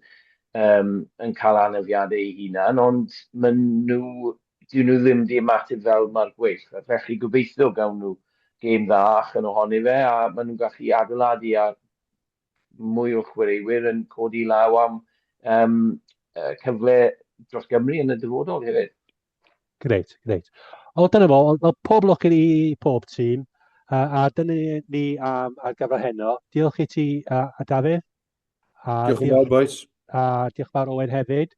um, yn cael anafiadau eu hunan, ond maen nhw, dyn nhw ddim wedi ymateb fel mae'r Gweilch. Felly gobeithio gawn nhw gêm dda allan ohoni fe, a maen nhw'n gallu adeiladu ar mwy o chwaraewyr yn codi law am um, cyfle dros Gymru yn y dyfodol hefyd. Greit, greit. O, dyna fo, wel, pob lwc i pob tîm, a, a dyna ni am, ar gyfer heno. Diolch i ti, a, a Dafydd. A diolch yn fawr, boys. A diolch yn fawr Owen hefyd.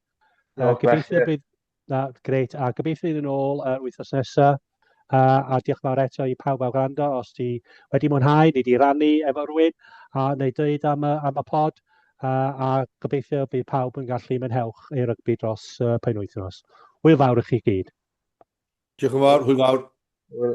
Diolch, gobeithio bydd... Na, greit. A gobeithio bydd yn ôl yr wythnos nesaf. A, a diolch yn fawr eto i pawb a wrando os ti wedi mwynhau neu di rannu efo rhywun a neu dweud am y, am y pod. A, a gobeithio bydd pawb yn gallu mwynhewch ei rygbi dros uh, penwythnos. Hwyl fawr i chi gyd. Diolch yn fawr, hwyl fawr. Hwyl.